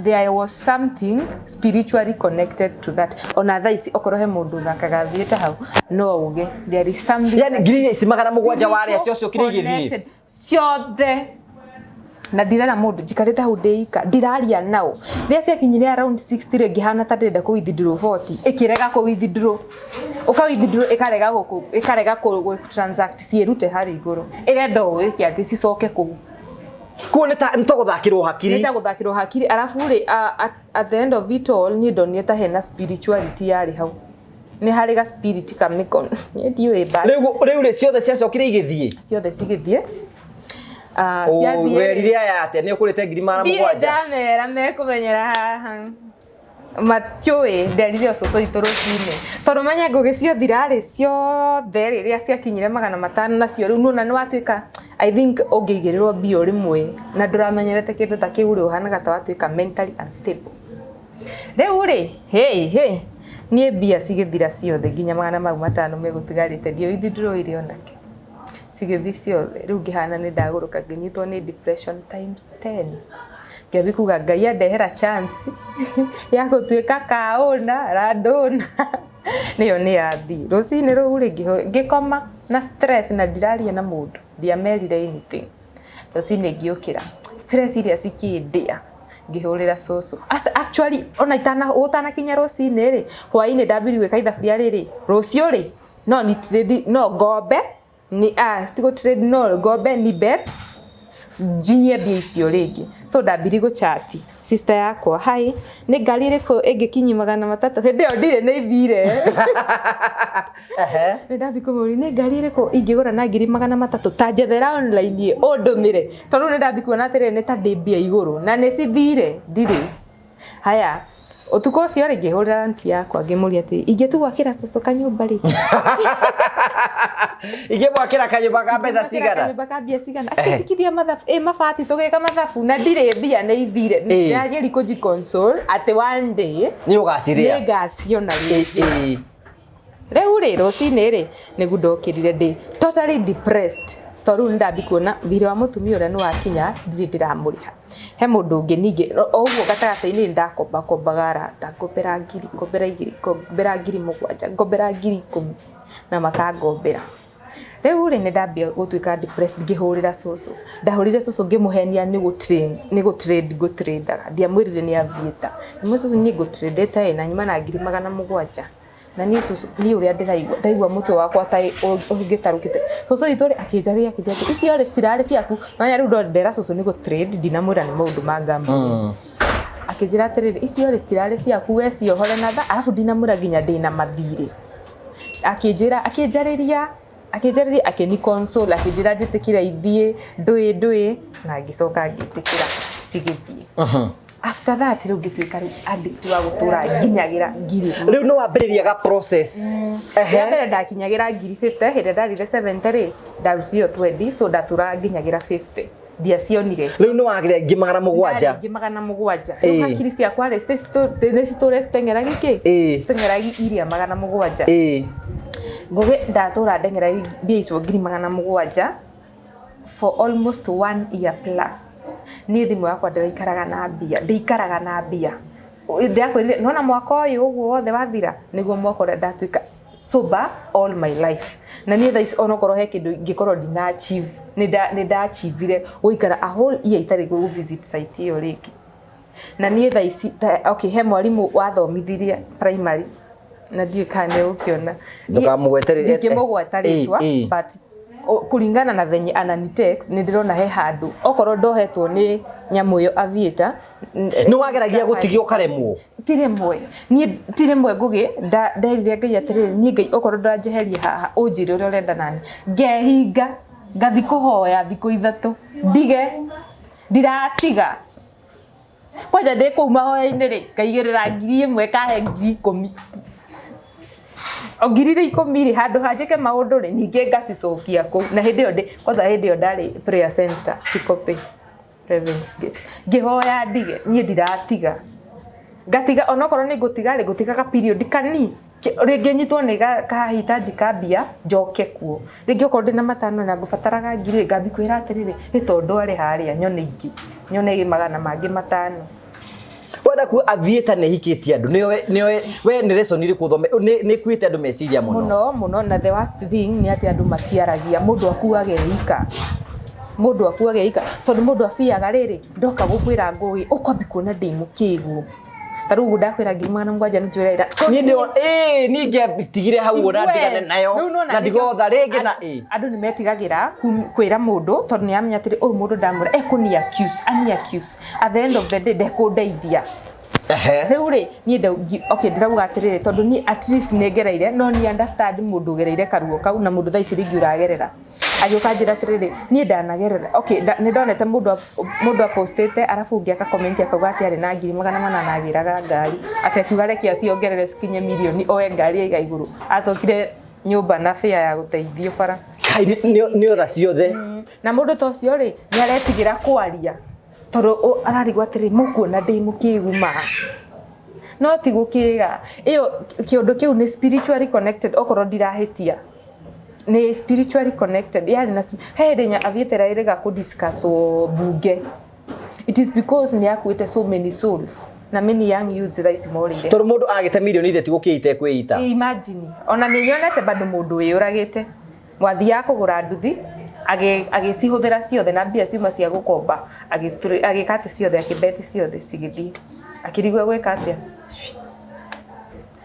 there was something spiritually connected to that. Ona thaa ici okorwo he mũndũ ũthakaga thiĩte hau, no uge there is something. Yani 7,000 warĩa ciocokire igĩthiĩ. Connected. Ciothe. Na ndirera mũndũ, njikarĩte hau ndĩika, ndiraria nao. Rĩrĩa ciakinyire around 60 rĩ, ngĩhana ta ndĩrenda kũ withdraw 40, ĩkĩrega kũ withdraw. Ũka withdraw ĩkarega gũkũ, ĩkarega kũ transact ciĩrute harĩa igũrũ. Ĩrenda o ĩke atĩ cicoke kũu. Kuo nĩ ta gũthakĩrwo hakiri. Nĩ ta gũthakĩrwo hakiri. Arabu rĩ, at the end of it all, niĩ ndonire ta hena spirituality yarĩ hau. Nĩ harĩ ga spirit kamĩko. Niĩ ndiũĩ but. Rĩu rĩ ciothe ciacokire igĩthiĩ? Ciothe cigĩthiĩ. Ciathiĩ. Werire aya atĩa? Nĩ ũkũrĩte 700,000? Ndirĩ ndamera, mekũmenyera haha. Matiũĩ, nderire ũcũcũ witũ rũcinĩ. Tondũ menya ngũgĩ ciathira rĩ, ciothe rĩrĩa ciakinyire 500 nacio rĩu nĩwona nĩwatuĩka, I think ũngĩigĩrĩrwo mbia o rĩmwe na ndũramenyerete kĩndũ ta kĩu rĩ, ũhanaga ta watuĩka mentally unstable. Rĩu rĩ, hĩ hĩ, niĩ mbia cigĩthira ciothe nginya 500 megũtigarĩte, ndiũĩ withdraw ire onakĩ. Cigĩthiĩ ciothe, rĩu ngĩhana nĩ ndagũrũka, ngĩnyitwo nĩ depression times 10. Ngĩambia kuga Ngai andehera chance ya gũtuĩka kaũna, landowner. Nĩyo nĩ yathiĩ. Rũcinĩ rũu rĩ, ngĩkoma na stress na ndiraria na mũndũ, ndiamerire anything. Rũcinĩ ngĩũkĩra, stress iria cikĩndĩa, ngĩhũrĩra cũcũ. Actually, ona ũtanakinya rũcinĩ rĩ, hwaĩ-inĩ ndambirie gwĩka ithabu rĩa rĩrĩ, rũciũ rĩ, no ni trade, no ngombe, ni, ti gũ trade, no ngombe ni bet, njinyie mbia icio rĩngĩ. So ndambirie gũchati sister yakwa, hi, nĩ ngari ĩrĩkũ ĩngĩkinyia 300? Hĩndĩ ĩyo ndirĩ nĩ ithire. Nĩ ndathiĩ kũmũria, nĩ ngari ĩrĩkũ ingĩgũra na 300,000? Ta njethera online ũndũmĩre. Tondũ nĩ ndambi kuona atĩrĩrĩ, nĩ ta ndĩ mbia igũrũ na nĩ cithire, ndirĩ. Haya, ũtukũ ũcio rĩ, ngĩhũrĩra auntie yakwa ngĩmũria atĩ ingĩtua gwakĩra cũcũ kanyũmba rĩ. Ingĩmwakĩra kanyũmba ka mbeca cigana? Kanyũmba ka mbia cigana? Akĩnjikithia mathabu, mabati tũgĩka mathabu na ndirĩ mbia nĩ ithire. Ndĩrageria kũnji console atĩ one day nĩ ũgaciria. Nĩ ngaciona rĩngĩ. Rĩu rĩ, rũcinĩ rĩ, nĩguo ndokĩrire ndĩ totally depressed. Tondũ rĩu nĩndambi kuona thirĩ wa mũtumia ũrĩa nĩwakinya, ndirĩ ndĩramũrĩha. He mũndũ ũngĩ ningĩ, o ũguo gatagatĩ-inĩ nĩndakombakombaga arata, ngombera 1,000, ngombera 2,000, ngombera 7,000, ngombera 10,000 na makangombera. Rĩu rĩ, nĩndambia gũtuĩka depressed ngĩhũrĩra cũcũ. Ndahũrĩire cũcũ ngĩmũhenia nĩ gũ trade ngũ-trade-aga. Ndiamwĩrire nĩ athiĩte. Ngĩmwĩra cũcũ niĩ ngũ-trade-ĩte ĩ na nyuma na 700,000. Na niĩ cũcũ, niĩ ũrĩa ndĩraigua, ndaigua mũtwe wakwa ta ũngĩtarũkĩte. Cũcũ witũ rĩ, akĩnjarĩria akĩnjĩra atĩ icio rĩ citirarĩ ciaku. Manya rĩu ndera cũcũ nĩ gũ trade, ndinamwĩra nĩ maũndũ ma gambling. Akĩnjĩra atĩrĩrĩ, icio rĩ citirarĩ ciaku, we ciohore na tha, arabu ndinamwĩra nginya ndĩna mathirĩ. Akĩnjĩra, akĩnjarĩria, akĩnjarĩria, akĩni console, akĩnjĩra njĩtĩkĩre ithiĩ, ndũĩ ndũĩ, na ngĩcoka ngĩtĩkĩra cigĩthiĩ. After that rĩu ngĩtuĩka rĩu addict wa gũtũra nginyagĩra ngiri. Rĩu nĩ wambĩrĩria ga process. Rĩa mbere ndakinyagĩra ngiri 50, hĩndĩ ĩrĩa ndarire 70 rĩ, ndarutire 20, so ndatũraga nginyagĩra 50. Ndiacionire. Rĩu nĩ wagĩra ingĩ 700. Ingĩ 700. Rĩu hakiri ciakwa rĩ, nĩ citũre citeng'eragi kĩ? Citeng'eragi iria 700. Ngũgĩ ndatũra ndeng'eragi mbia icio ngiri 700 for almost 1 year plus. Niĩ thimũ yakwa ndĩraikaraga na mbia, ndĩikaraga na mbia. Ndĩrakwĩrire, nona mwaka ũyũ ũguo wothe wathira, nĩguo mwaka ũrĩa ndatuĩka sober all my life. Na niĩ thaa ici onokorwo he kĩndũ ingĩkorwo ndina achieve, nĩ ndachievire gũikara a whole year itarĩ gũ visit site ĩyo rĩngĩ. Na niĩ thaa ici, okay, he mwarimũ wathomithirie primary, na ndiũĩ kana nĩ ũgũkĩona. Ndũkamũgwete Ndingĩmũgweta rĩtwa, but kũringana na venye anani text, nĩ ndĩrona he handũ okorwo ndohetwo nĩ nyamũ ĩyo aviator. Nĩ wageragia gũtigia ũkaremwo? Ti rĩmwe. Niĩ ti rĩmwe Ngũgĩ, nderire Ngai atĩrĩrĩ, niĩ Ngai okorwo ndũranjeheria haha, ũnjĩre ũrĩa ũrenda nani. Ngehinga, ngathi kũhoya thikũ 3, ndige, ndiratiga. Kwanja ndĩ kũu mahoya-inĩ rĩ, ngaigĩrĩra ngiri ĩmwe kahe ngiri ikũmi. O ngiri iria ikũmi rĩ, handũ ha njĩke maũndũ rĩ, ningĩ ngacicokia kũu. Na hĩndĩ ĩyo ndĩ, kwanza hĩndĩ ĩyo ndarĩ prayer center, Kikopey, Heavens Gate. Ngĩhoya ndige, niĩ ndiratiga. Ngatiga, onokorwo nĩ ngũtiga rĩ, ngũtiga ka period kani. Rĩngĩ nyitwo nĩ kahitaji ka mbia, njoke kuo. Rĩngĩ okorwo ndĩna 5 na ngũbataraga ngiri rĩ, ngambi kwĩra atĩrĩrĩ, nĩ tondũ arĩ harĩa nyone ingĩ, nyone magana mangĩ 5. Wenda kuo aviator nĩ hikĩtie andũ, nĩoe, we nĩ lesson ĩrĩkũ ũthome, nĩ ĩkuĩte andũ meciria mũno? Mũno, mũno, na the worst thing nĩ atĩ andũ matiaragia, mũndũ akuaga eika. Mũndũ akuaga eika, tondũ mũndũ abiaga rĩrĩ, ndoka gũkwĩra Ngũgĩ, ũkwambi kuona ndĩ mũkĩgu. Ta rĩu ũguo ndakwĩra ngiri 700 nĩ njũĩ raira. Niĩ ndĩ niĩ ngĩatigire hau ũguo na Igwe. ndigane nayo, Rĩu nĩwona na nĩkĩo ndigotha rĩngĩ na andũ nĩ metigagĩra kwĩra mũndũ, tondũ nĩ amenya atĩrĩ, ũyũ mũndũ ndamwĩra, ekũni accuse, ani accuse. At the end of the day, ndekũndeithia. Rĩu rĩ, niĩ okay, ndĩrauga atĩrĩrĩ, tondũ niĩ at least nĩ ngereire, no niĩ understand mũndũ ũgereire karuo kau na mũndũ thaa ici rĩngĩ ũragerera. Agĩũka anjĩra atĩrĩrĩ, niĩ ndanagerera. Okay, nĩ ndonete mũndũ apostĩte, arabu ũngĩ aka comment akauga atĩ arĩ na ngiri 800 agĩraga ngari. Atĩ akiuga reke aciongerere cikinye mirioni, oe ngari aiga igũrũ. Acokire nyũmba na fare ya gũteithio bara. Kai, nĩ otha ciothe. Na mũndũ ta ũcio rĩ, nĩ aretigĩra kwaria. Tondũ ararigwo atĩrĩ, mũkuona ndĩ mũkĩgu ma. No ti gũkĩga. Ĩyo kĩũndũ kĩu nĩ spiritually connected, okorwo ndirahĩtia. Nĩ spiritually connected. Yarĩ na he hĩndĩ aviator ĩrĩga kũ discuss bunge. It is because nĩ akuĩte so many souls na many young youths thaa ici morĩire. Tondũ mũndũ agĩte mirioni ithatũ gũkĩita ekwĩita. Imagine. Ona nĩ nyonete bado mũndũ wĩyũragĩte. Wathiaga kũgũra nduthi, agĩcihũthĩra ciothe na mbia ciuma cia gũkomba, agĩka atĩ ciothe, akĩbeti ciothe cigĩthiĩ. Akĩrigwo gwĩka atĩa?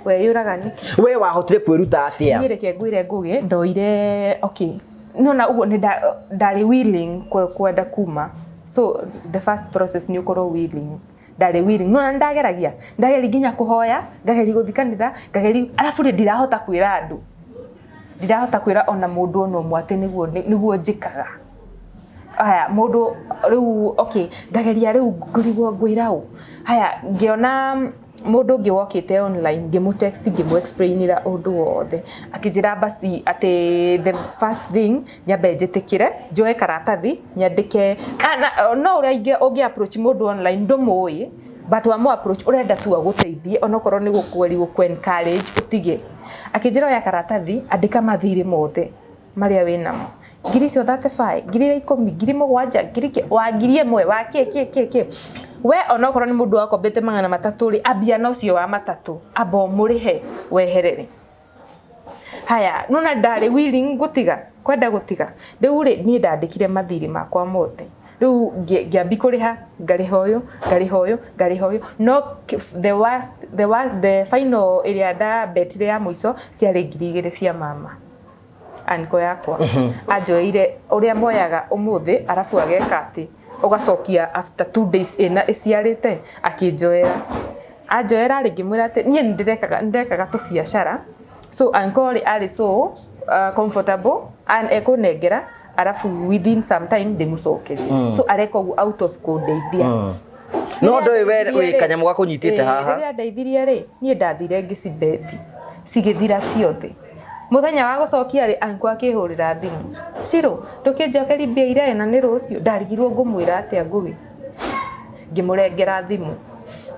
Weyũraga nĩkĩ? We wahotire kwĩruta atĩa? Niĩ reke ngwĩre Ngũgĩ, ndoire, okay. Nona ũguo nĩ ndarĩ willing kwenda kuma. So the first process nĩ ũkorwo willing. Ndarĩ willing. Nona ndageragia. Ndageria nginya kũhoya, ngageria gũthiĩ kanitha, ngageria, arabu rĩ ndirahota kwĩra andũ. Ndirahota kwĩra ona mũndũ ona ũmwe atĩ nĩguo njĩkaga. Haya, mũndũ rĩu, okay, ngageria rĩu ngũrigwo ngwĩra ũ. Haya, ngĩona mũndũ ũngĩ wokĩte online, ngĩmũ text, ngĩmũ explainĩra ũndũ wothe. Akĩnjĩra basi atĩ the first thing nyambe njĩtĩkĩre, njoe karatathi, nyandĩke. Na, no ũrĩa ũngĩ approach mũndũ online ndũmũĩ, but wamũ approach ũrenda tu agũteithie, onokorwo nĩ gũkweri gũkũ encourage ũtige. Akĩnjĩra oya karatathi, andĩka mathirĩ mothe marĩa wĩnamo. Ngiri icio 35, ngiri ikũmi, ngiri mũgwanja, ngiri wa ngiri ĩmwe, wa kĩ, kĩ, kĩ, kĩ. We onokorwo nĩ mũndũ wakombete 300 rĩ, ambia na ũcio wa 3, amba ũmũrĩhe weherere. Haya, nona ndarĩ willing gũtiga, kwenda gũtiga. Rĩu rĩ, niĩ ndandĩkire mathirĩ makwa mothe. Rĩu ngĩambi kũrĩha, ngarĩha ũyũ, ngarĩha ũyũ, ngarĩha ũyũ, no the worst, the final ĩrĩa ndabetire ya mũico ciarĩ 2,000 cia mama anko yakwa. Anjoeire ũrĩa moyaga ũmũthĩ, arabu ageka atĩ ũgacokia after 2 days ĩna ĩciarĩte. Akĩnjoera, anjoera rĩ, ngĩmwĩra atĩ niĩ nĩndĩrekaga tũbiacara, so uncle rĩ arĩ so comfortable and ekũnengera, arabu within some time ndĩmũcokerie. So areka ũguo out of kũndeithia. No ndũĩ we wĩ kanyamũ gakũnyitĩte haha. Rĩrĩa ndeithirie rĩ, niĩ ndathire ngĩcibeti, cigĩthira ciothe. Mũthenya wa gũcokia rĩ, uncle akĩhũrĩra thimũ, "Shiro, ndũkĩnjokeri mbia iria na nĩ rũciũ." Ndarigirwo ngũmwĩra atĩa Ngũgĩ. Ngĩmũrengera thimũ,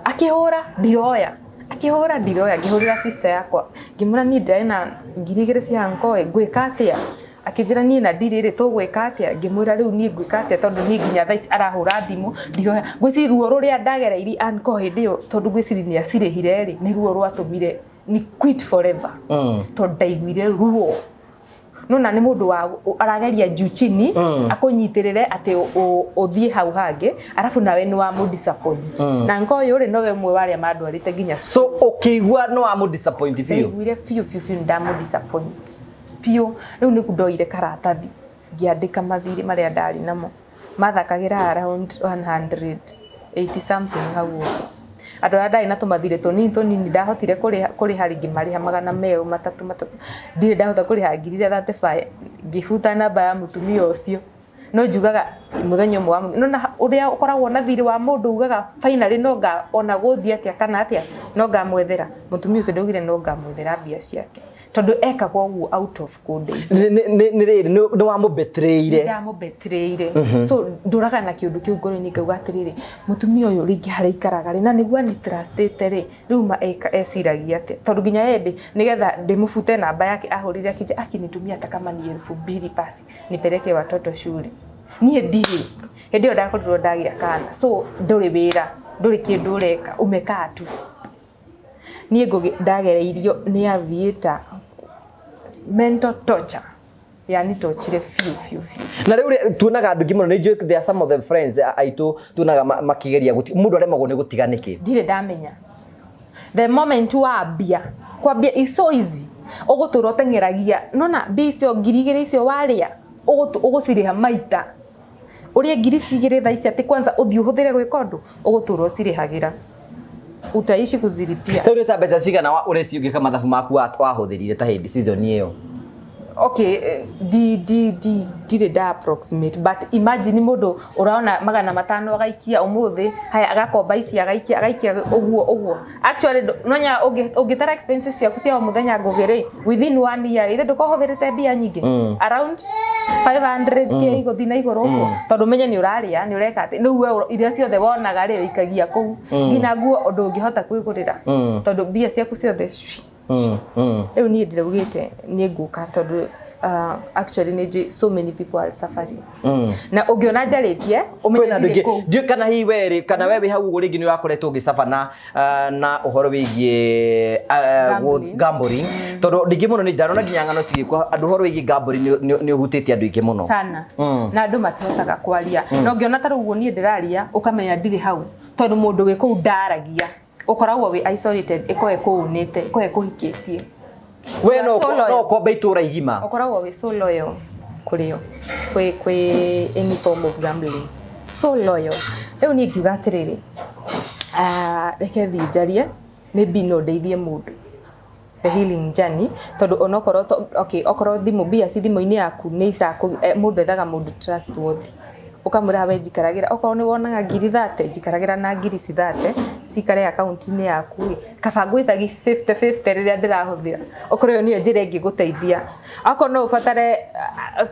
akĩhũra ndiroya, akĩhũra ndiroya. Ngĩhũrĩra sister yakwa, ngĩmwĩra, "Niĩ ndĩrarĩ na 2,000 cia uncle, ngwĩka atĩa?" Akĩnjĩra, "Niĩ na ndirĩ rĩ, tũgwĩka atĩa?" Ngĩmwĩra, "Rĩu niĩ ngwĩka atĩa, tondũ niĩ nginya thaa ici arahũra thimũ ndiroya?" Ngwĩciria ruo rũrĩa ndagereire uncle hĩndĩ ĩyo, tondũ ngwĩciria nĩ acirĩhire rĩ, nĩ ruo rwatũmire ni quit forever, tondũ ndaiguire ruo. Nona nĩ mũndũ wa arageria juu chini akũnyitĩrĩre atĩ ũthiĩ hau hangĩ, arabu nawe nĩ wa mũ disappoint. Na ngo ũyũ rĩ, nowe ũmwe wa arĩa mandwarĩte nginya So ũkĩigua no wamũ disappoint biũ? Ndaiguire biũ biũ biũ ndamũ disappoint biũ. Rĩu nĩguo ndoire karatathi, ngĩandĩka mathirĩ marĩa ndarĩ namo, mathakagĩra around 180 something hau ũguo. Andũ arĩa ndarĩ na tũmathirĩ tũnini tũnini ndahotire kũrĩha rĩngĩ, marĩha magana merũ matatũ matatũ, ndirĩ ndahota kũrĩha ngiri iria 35. Ngĩbuta namba ya mũtumia ũcio. No njugaga mũthenya ũmwe wa no na ũrĩa ũkoragwo na thirĩ wa mũndũ, ugaga finally no nga ona gũthiĩ atĩa kana atĩa, no ngamwethera mũtumia ũcio. Ndaugire no ngamwethera mbia ciake, tondũ ekaga ũguo out of kũndeithia. Nĩ rĩrĩ nĩ wamũbetrĩire. Ndamũbetrĩire. So ndũraga na kĩũndũ kĩu ngoro-inĩ, ngauga atĩrĩrĩ, mũtumia ũyũ rĩngĩ harĩa aikaraga rĩ, na nĩguo anitrustĩte rĩ, rĩu ma eciragia atĩa? Tondũ nginya yendĩ nĩgetha ndĩmũbute namba yake, ahũrire akĩnjĩra akinitumia hata kama ni 2,000 basi nipeleke watoto shule. Niĩ ndirĩ hĩndĩ ĩyo ndakorirwo ndagĩa kana, so ndũrĩ wĩra, ndũrĩ kĩndũ ũreka, umekaa tu. Niĩ Ngũgĩ ndagereirio nĩ aviator mental torture, yani torture biũ biũ biũ. Na rĩu rĩ, tuonaga andũ aingĩ mũno, nĩ njũĩ there are some of the friends aitũ tuonaga makĩgeria mũndũ aremagwo nĩ gũtiga nĩkĩ? Ndirĩ ndamenya. The moment wambia kwambia is so easy, ũgũtũra ũteng'eragia nona mbia icio 2,000 icio warĩa, ũgũcirĩha maita ũrĩe ngiri cigĩrĩ thaa ici, atĩ kwanza ũthiĩ ũhũthĩre gwĩka ũndũ, ũgũtũra ũcirĩhagĩra, utaishi kuzilipia. Ta rĩu ta mbeca cigana ũreci ũgĩka mathabu maku wahũthĩrire ta hĩndĩ season ĩyo? Okay, di di di ndirĩ nda approximate, but imagine mũndũ ũraona 500 agaikia ũmũthĩ, haya agakomba ici, agaikia, agaikia, ũguo ũguo. Actually nonya ũngĩtara expenses ciaku cia o mũthenya, Ngũgĩ rĩ, within one year ithe ndũkorwo ũhũthĩrĩte mbia nyingĩ, around 500K gũthiĩ na igũrũ ũguo, tondũ ũmenye nĩ ũrarĩa, nĩ ũreka atĩ rĩu we iria ciothe wonaga rĩ, ũikagia kũu, nginya nguo ndũngĩhota kwĩgũrĩra, tondũ mbia ciaku ciothe cui. Rĩu niĩ ndĩraugĩte niĩ ngũka, tondũ actually nĩ njũĩ so many people are suffering, na ũngĩona njarĩtie, ũmenye Kwĩna andũ ndirĩ aingĩ kũu. Ndiũĩ kana hihi we rĩ, kana we wĩ hau ũguo rĩngĩ nĩ ũrakoretwo ũgĩcaba na ũhoro wĩgiĩ Gambling. Gambling, tondũ ndingĩ mũno nĩ ndarona nginya ng'ano cigĩkwo andũ, ũhoro wĩgiĩ gambling nĩ ũhutĩtie andũ aingĩ mũno. Sana. Na andũ matihotaga kwaria, na ũngĩona ta rĩu ũguo niĩ ndĩraria, ũkamenya ndirĩ hau, tondũ mũndũ wĩ kũu ndaragia, ũkoragwo wĩ isolated, ĩkorwo ĩkũunĩte, ĩkorwo ĩkũhikĩtie. We no So loyal. No ũkombe itũra igima. Ũkoragwo wĩ so loyal kũrĩ o, kwĩ any form of gambling, so loyal. Rĩu niĩ ngiuga atĩrĩrĩ, ah, reke thiĩ njarie, maybe no ndeithie mũndũ, the healing journey, tondũ onokorwo okay, okorwo thimũ mbia ci thimũ-inĩ yaku nĩ icakũ, mũndũ ethaga mũndũ trustworthy, ũkamwĩra, "We njikaragĩra, okorwo nĩ wonaga ngiri 30, njikaragĩra na ngiri ci 30 cikare akaunti-inĩ yaku ĩ, kaba ngwĩtagi 50-50 rĩrĩa ndĩrahũthĩra." Okorwo ĩyo nĩyo njĩra ĩngĩgũteithia, okorwo no ũbatare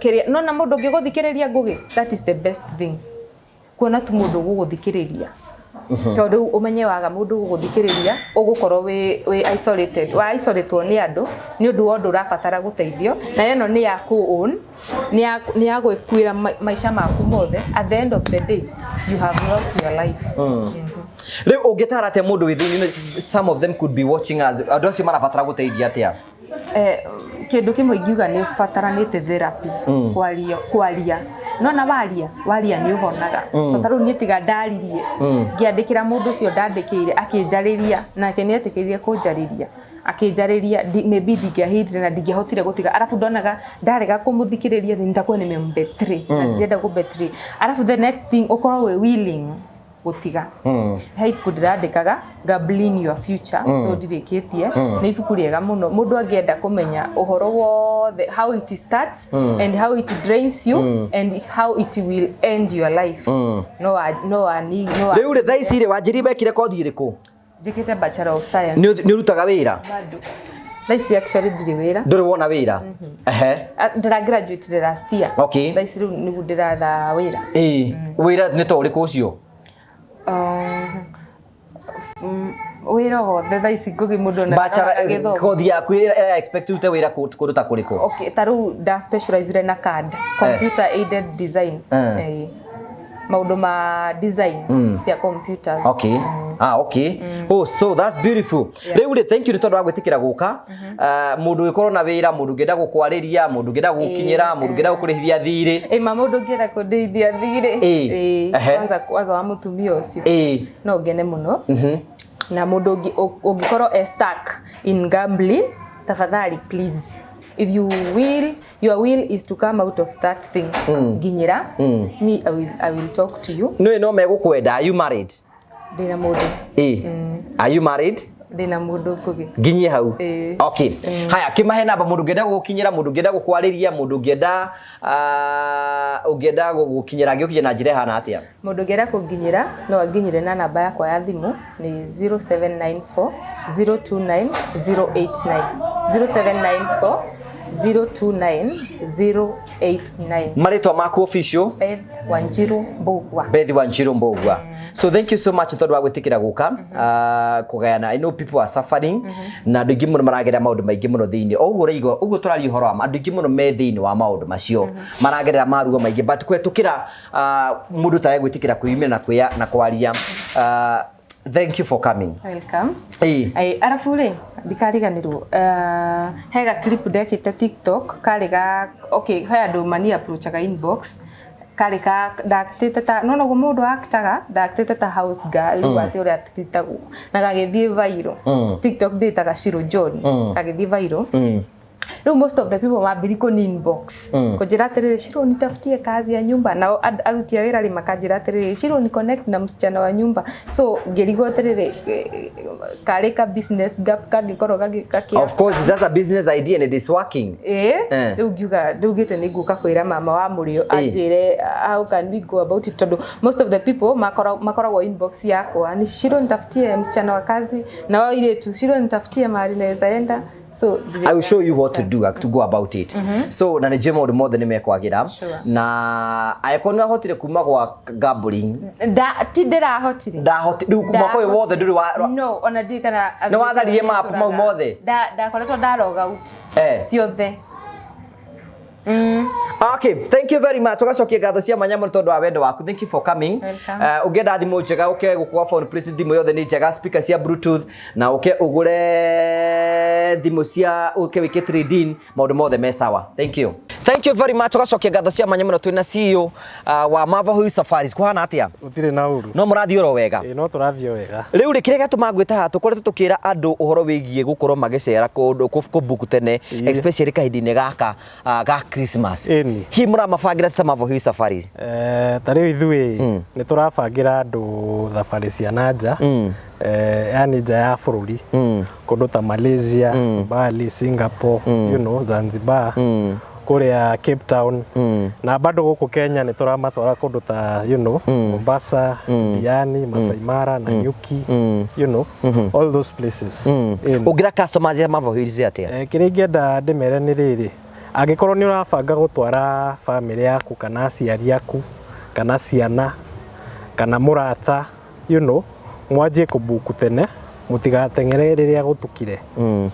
kĩrĩa nona mũndũ ũngĩgũthikĩrĩria, Ngũgĩ, that is the best thing, kuona tu mũndũ ũgũgũthikĩrĩria, tondũ rĩu ũmenye waga mũndũ ũgũgũthikĩrĩria, ũgũkorwo wĩ isolated, wa isolatwo nĩ andũ nĩ ũndũ wa ũndũ ũrabatara gũteithio. Na ĩno nĩ ya kũ own, nĩ ya gwĩkuĩra maica maku mothe. At the end of the day you have lost your life. Rĩu ũngĩtara atĩa mũndũ wĩ thĩinĩ? Some of them could be watching us, andũ acio marabatara gũteithia atĩa? Kĩndũ kĩmwe ingiuga nĩ ũbataranĩte therapy, kwaria, kwaria. Nona waria waria nĩ ũhonaga. Mm. Ta rĩu niĩ tiga ndaririe, ngĩandĩkĩra mũndũ ũcio ndandĩkĩire akĩnjarĩria, nake nĩ etĩkĩrire kũnjarĩria, akĩnjarĩria, maybe ndingĩahirire na ndingĩahotire gũtiga. Arabu ndonaga ndarega kũmũthikĩrĩria nitakuwa nimembetray, na ndirenda gũbetray. Arabu the next thing, ũkorwo wĩ willing gũtiga. He ibuku ndĩrandĩkaga, Gambling Your Future, to ndirĩkĩtie. Nĩ ibuku rĩega mũno, mũndũ angĩenda kũmenya ũhoro wothe, how it starts and how it drains you and how it will end your life. No no ani no. Rĩu rĩ, thaa ici rĩ, Wanjiri, wekire kothi ĩrĩkũ? Njĩkĩte Bachelor of Science. Nĩ ũrutaga wĩra? Bado thaa ici actually ndirĩ wĩra. Ndũrĩ wona wĩra? Ehe. Ah, ndĩra graduate last year. Thaa ici rĩu nĩguo ndĩratha wĩra. Ĩĩ, wĩra nĩ ta ũrĩkũ ũcio? Wĩra wothe thaa ici ngũgĩ mũndũ ona Bachelor agĩthoma. Kothi yaku ĩra expect ũrute wĩra kũndũ ta kũrĩkũ? Okay, ta rĩu nda specialized na CAD, computer aided design. Eh, maũndũ ma design cia computers. Okay. Ah, okay. Oh, so that's beautiful. Rĩu rĩ, thank you nĩ tondũ wa gwĩtĩkĩra gũka. Mũndũ ũgĩkorwo na wĩra, mũndũ ũngĩenda gũkwarĩria, mũndũ ũngĩenda gũgũkinyĩra, mũndũ ũngĩenda gũkũrĩhithia thirĩ. Ĩ ma, mũndũ ũngĩenda kũndeithia thirĩ. Ĩ, ehe. Kwanza kwanza wa mũtumia ũcio, no ngene mũno. Na mũndũ ũngĩkorwo e stuck in gambling, tafadhali, please, if you will, your will is to come out of that thing, nginyĩra me, I will talk to you. Nĩ no megũkwenda. Are you married? Ndĩna mũndũ. Ĩ. Are you married? Ndĩna mũndũ, ngũgĩ. Nginyie hau. Ĩ. Okay. Haya, kĩmahe namba, mũndũ ũngĩenda gũgũkinyĩra, mũndũ ũngĩenda gũkwarĩria, mũndũ ũngĩenda ũngĩenda gũgũkinyĩra, angĩgũkinyĩra na njĩra ĩhana atĩa? Mũndũ ũngĩenda kũnginyĩra no anginyĩre na namba yakwa ya thimũ nĩ 0794 029 089, 0794 029 089. Marĩtwa maku official? Beth Wanjiru Mbugua. Beth Wanjiru Mbugua. So thank you so much tondũ wa gwĩtĩkĩra gũka kũgayana. I know people are suffering, na andũ aingĩ mũno maragerera maũndũ maingĩ mũno thĩinĩ. O ũguo ũraigua, ũguo tũraria ũhoro wa ma, andũ aingĩ mũno me thĩinĩ wa maũndũ macio, maragerera maruo maingĩ, but kũhetũkĩra mũndũ tarĩ gwĩtĩkĩra kwĩyumĩria na kwĩya na kwaria. Thank you for coming. Welcome. Ĩĩ. Ai, arabu rĩ, ndikariganĩrwo, he ga clip ndekĩte TikTok karĩ ga, okay, he andũ mani approachaga inbox, karĩ ka ndaktĩte ta no noguo mũndũ aktaga, ndaktĩte ta house girl, rĩu atĩ ũrĩa atritagwo, na gagĩthiĩ viral. TikTok ndĩtaga Shiro John, gagĩthiĩ viral. Rĩu most of the people mambiri kũni inbox kũnjĩra atĩrĩrĩ, "Shiro, nitafutie kazi ya nyumba." Nao aruti a wĩra rĩ makanjĩra atĩrĩrĩ, "Shiro, ni connect na msichana wa nyumba." So ngĩrigwo atĩrĩrĩ, karĩ ka business gap kangĩkorwo gakĩ Of course, that's a business idea and it is working. Ĩĩ. Eh. Rĩu ngiuga ndaugĩte nĩ ngũka kwĩra mama wa mũrĩo anjĩre how can we go about it, tondũ most of the people makoragwo inbox yakwa ni, "Shiro, nitafutie msichana wa kazi," na wao airĩtu, "Shiro, nitafutie mahali naweza enda." So I will show you what to do, to go about it. So na nĩ njũĩ maũndũ mothe nĩ mekwagira. Na angĩkorwo nĩ wahotire kuma gwa gambling, Nda ti ndĩrahotire. Ndahoti rĩu mwaka ũyũ wothe ndũrĩ wa No, ona ndiũĩ kana Nĩ watharirie mapu mau mothe? Ndakoretwo nda log out ciothe. Okay, thank you very much. Tugacokia ngatho cia mwanya mũno tondũ wa wendo waku. Thank you for coming. Welcome. Ũngĩenda thimũ njega, ũke gũkũ Phone Place, thimũ yothe nĩ njega, speaker cia Bluetooth, na ũke ũgũre thimũ cia ũke wĩke trade-in, maũndũ mothe me sawa. Thank you. Thank you very much. Tugacokia ngatho cia mwanya mũno twĩna CEO wa Mava Hui Safaris. Kũhana atĩa? Gũtirĩ na ũru. No mũrathiĩ oro wega? Ĩĩ, no tũrathiĩ o wega. Rĩu rĩ, kĩrĩa gĩatũma ngwĩte haha, tũkoretwo tũkĩra andũ ũhoro wĩgiĩ gũkorwo magĩcera kũndũ kũbook tene, especially kahinda-inĩ gaka ga Christmas. Ĩni. Hihi mũramabangĩra ta Mavo Hill Safaris? Ta rĩu ithuĩ nĩ tũrabangĩra andũ thabarĩ cia na nja, yani nja ya bũrũri, kũndũ ta Malaysia, Bali, Singapore, Zanzibar, kũrĩa Cape Town, na bado gũkũ Kenya nĩ tũramatwara kũndũ ta Mombasa, Diani, Masai Mara, Nanyuki, all those places. Ĩni. Ũngĩra customers ya Mavo Hills atĩa? Kĩrĩa ingĩenda ndĩmere nĩ rĩrĩ, angĩkorwo nĩ ũrabanga gũtwara bamĩrĩ yaku kana aciari aku kana ciana kana mũrata, mwanjie kũbuku tene, mũtigateng'ere rĩrĩa gũtukire.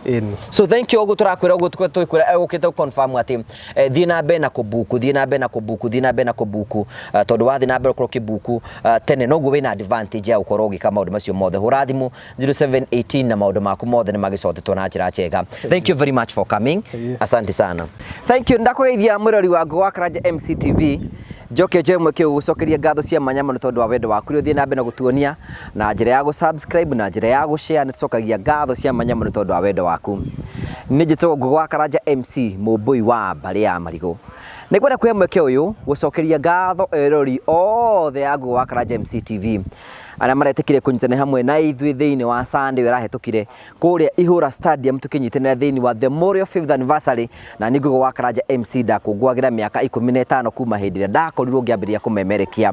Ĩni. So thank you. Ũguo tũrakwĩra, ũguo tũkwĩra ũkĩte confirm atĩ thiĩ na mbere na kũbuku, thiĩ na mbere na kũbuku, thiĩ na mbere na kũbuku, tondũ wathiĩ na mbere ũkorwo ũkĩbuku tene, noguo wĩna advantage ya gũkorwo ũgĩka maũndũ macio mothe. Hũra thimũ 0718 na maũndũ maku mothe nĩ magĩcotetwo na njĩra njega. Thank you very much for coming. Yeah. Asante sana, thank you. Ndakũgeithia mwĩrori wa Ngũ wa Karanja MCTV. Njoke njoe mweke ũyũ gũcokeria ngatho cia mwanya mũno tondũ wa wendo waku ũrĩa ũthiĩ na mbere na gũtuonia na njĩra ya gũ-subscribe na njĩra ya gũ-share. Nĩ tũcokagia ngatho cia mwanya mũno tondũ wa wendo waku. Nĩ njĩtagwo Ngũgĩ wa Karanja MC, mũmbũi wa mbarĩ ya marigũ. Nĩ ngwenda kuoya mweke ũyũ gũcokeria ngatho erori othe a Ngũgĩ wa Karanja MC TV arĩa maretĩkire kũnyitanĩra hamwe na ithuĩ thĩinĩ wa Sunday ĩyo ĩrahĩtũkire kũrĩa Ihũra Stadium tũkĩnyitanĩra thĩinĩ wa The Memorial Fifth Anniversary, na niĩ Ngũgĩ wa Karanja MC ndakũngũagĩra mĩaka 15 kuma hĩndĩ ĩrĩa ndakorirwo ngĩambĩrĩria kũmemerekia.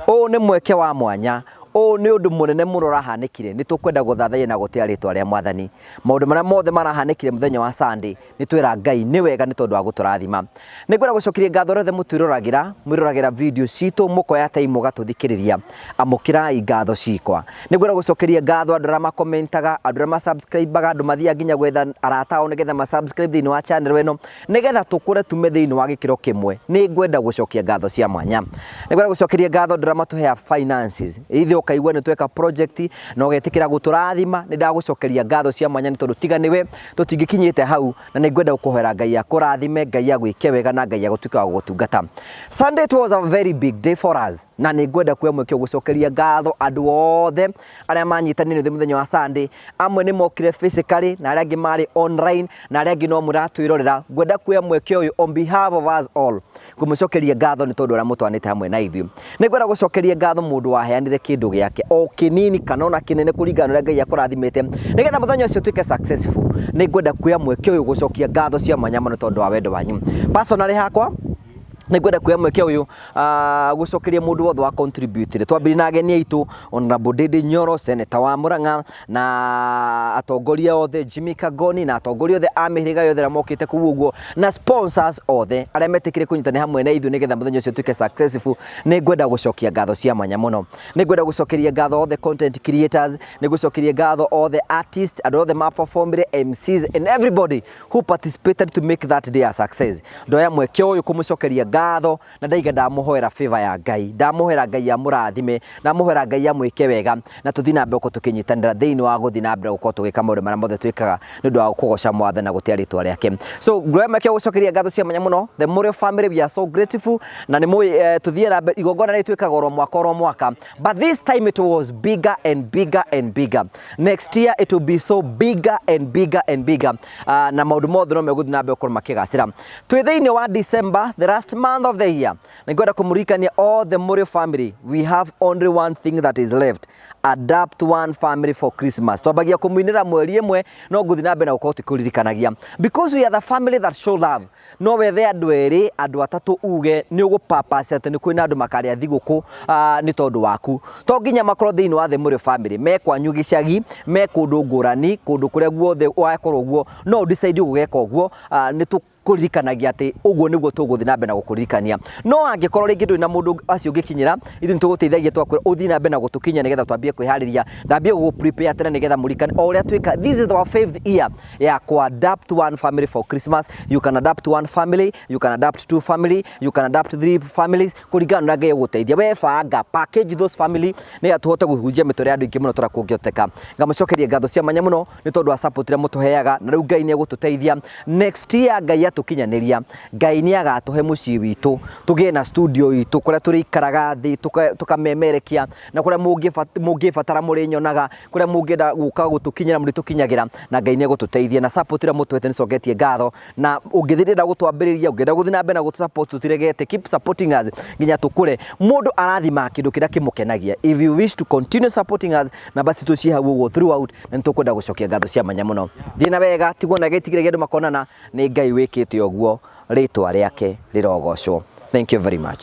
Ũũ nĩ mweke wa mwanya, ũũ nĩ ũndũ mũnene mũno ũrahanĩkire, nĩ tũkwenda gũthathaiya na gũtĩa rĩtwa rĩa Mwathani. Maũndũ marĩa mothe marahanĩkire mũthenya wa Sunday, nĩ twĩra Ngai nĩ wega nĩ tondũ wa gũtũrathima. Nĩ ngwenda gũcokeria ngatho arĩa othe mũtwĩroragĩra, mwĩroragĩra video citũ, mũkoya time mũgatũthikĩrĩria. Amũkĩrai ngatho cikwa. Nĩ ngwenda gũcokeria ngatho andũ arĩa makomentaga, andũ arĩa masubscribaga, andũ mathiaga nginya gwetha arata ao nĩgetha masubscribe thĩinĩ wa channel ĩno, nĩgetha tũkũre tume thĩinĩ wa gĩkĩro kĩmwe. Nĩ ngwenda gũcokia ngatho cia mwanya. Nĩ ngwenda gũcokeria ngatho andũ arĩa matũheaga finances. Ithe ũkaigua nĩ tweka project na ũgetĩkĩra gũtũrathima, nĩ ndagũcokeria ngatho cia mwanya nĩ tondũ tiga nĩwe tũtingĩkinyĩte hau, na nĩ ngwenda gũkũhoera Ngai akũrathime, Ngai agwĩke wega na Ngai agũtuĩke wa gũgũtungata. Sunday it was a very big day for us, na nĩ ngwenda kuoya mweke ũyũ gũcokeria ngatho andũ othe arĩa manyitanĩire ithuĩ mũthenya wa Sunday. Amwe nĩ mokire physically na arĩa angĩ marĩ online na arĩa angĩ no mũratwĩrorera. Ngwenda kuoya mweke ũyũ on behalf of us all kũmũcokeria ngatho nĩ tondũ ũrĩa mũtwanĩte hamwe na ithuĩ. Nĩ ngwenda gũcokeria ngatho mũndũ waheanire kĩndũ gĩake o kĩnini kana ona kĩnene kũringana na ũrĩa Ngai akũrathimĩte nĩgetha mũthenya ũcio ũtuĩke successful. Nĩ ngwenda kuoya mweke ũyũ gũcokia ngatho cia mwanya mũno tondũ wa wendo wanyu. Personally hakwa nĩ ngwenda kuoya mweke ũyũ gũcokeria mũndũ wothe wa contribute. Twambĩrĩrie na ageni aitũ, Honorable Ndindi Nyoro, Senator wa Murang'a, na atongoria othe Jimmy Kagoni, na atongoria othe a mĩhĩrĩga yothe arĩa mokĩte kũu ũguo, na sponsors othe arĩa metĩkire kũnyitanĩra hamwe na ithuĩ nĩgetha mũthenya ũcio ũtuĩke successful. Nĩ ngwenda gũcokia ngatho cia mwanya mũno. Nĩ ngwenda gũcokeria ngatho othe content creators, nĩ gũcokeria ngatho othe artists, andũ othe ma performire, MCs and everybody who participated to make that day a success. Ndoya mweke ũyũ kũmũcokeria ngatho na ndaiga ndamũhoera favor ya Ngai, ndamũhoera Ngai amũrathime, ndamũhoera Ngai amwĩke wega, na tũthiĩ na mbere gũkorwo tũkĩnyitanĩra thĩinĩ wa gũthiĩ na mbere gũkorwo tũgĩka maũndũ marĩa mothe twĩkaga nĩ ũndũ wa kũgoca Mwathani na gũtĩa rĩtwa rĩake. So nguoya mweke gũcokeria ngatho cia mwanya mũno. The Mũrĩo family, we are so grateful, na nĩ mũĩ tũthiĩ na mbere igongona rĩrĩ twĩkaga oro mwaka oro mwaka, but this time it was bigger and bigger and bigger. Next year it will be so bigger and bigger and bigger, na maũndũ mothe no megũthiĩ na mbere gũkorwo makĩgacĩra. Twĩ thĩinĩ wa December, the last month of the year. Nĩ ngwenda kũmũririkania all the Mũrĩo family, we have only one thing that is left: adopt one family for Christmas. Twambagia kũmũinĩra mweri ĩmwe, no ngũthiĩ na mbere na gũkorwo tũkĩũririkanagia because we are the family that show love. No wethe andũ erĩ, andũ atatũ, uge nĩ ũgũpapasa atĩ nĩ kwĩna andũ makarĩa thigũkũ nĩ tondũ waku. To nginya makorwo thĩinĩ wa the Mũrĩo family, me kwanyu gĩcagi, me kũndũ ngũrani, kũndũ kũrĩa guothe wakorwo ũguo no ũdecide gũgeka ũguo. Nĩ kũririkanagia atĩ ũguo nĩguo tũgũthiĩ na mbere na gũkũririkania. No angĩkorwo rĩngĩ ndũrĩ na mũndũ acio ũngĩkinyĩra, ithuĩ nĩ tũgũteithagia twakwĩra ũthiĩ na mbere na gũtũkinyia nĩgetha twambie kwĩharĩria, ndambie gũgũ prepare tene nĩgetha mũrikane o ũrĩa twĩka. This is our fifth year ya ku adopt one family for Christmas. You can adopt one family, you can adopt two family, you can adopt three families, kũringana na ũrĩa Ngai egũgũteithia. We banga package those family nĩgetha tũhote kũhunjia mĩtũrĩre ya andũ aingĩ mũno tũrĩa kũngĩhoteka. Ngamũcokeria ngatho cia mwanya mũno nĩ tondũ wa support ĩrĩa mũtũheaga, na rĩu Ngai nĩ egũtũteithia. Next year Ngai atũkinyanĩria, Ngai nĩ agatũhe mũciĩ witũ, tũgĩe na studio itũ kũrĩa tũrĩikaraga thĩ tũkamemerekia, na kũrĩa mũngĩbatara mũrĩnyonaga, kũrĩa mũngĩenda gũka gũtũkinyĩra mũrĩtũkinyagĩra, na Ngai nĩ egũtũteithia. Na support ĩrĩa mũtũhete nĩ coketie ngatho, na ũngĩthĩrĩra gũtwambĩrĩria, ũngĩenda gũthiĩ na mbere na gũtũ support, tũtiregete. Keep supporting us nginya tũkũre. Mũndũ arathimaga kĩndũ kĩrĩa kĩmũkenagia. If you wish to continue supporting us, namba citũ ciĩ hau ũguo throughout, na nĩ tũkwenda gũcokia ngatho cia mwanya mũno. Thiĩ na wega, tigwo na gĩtigĩre andũ makonana. Nĩ Ngai wĩkĩte ũguo, rĩtwa rĩake rĩrogocwo. Thank you very much.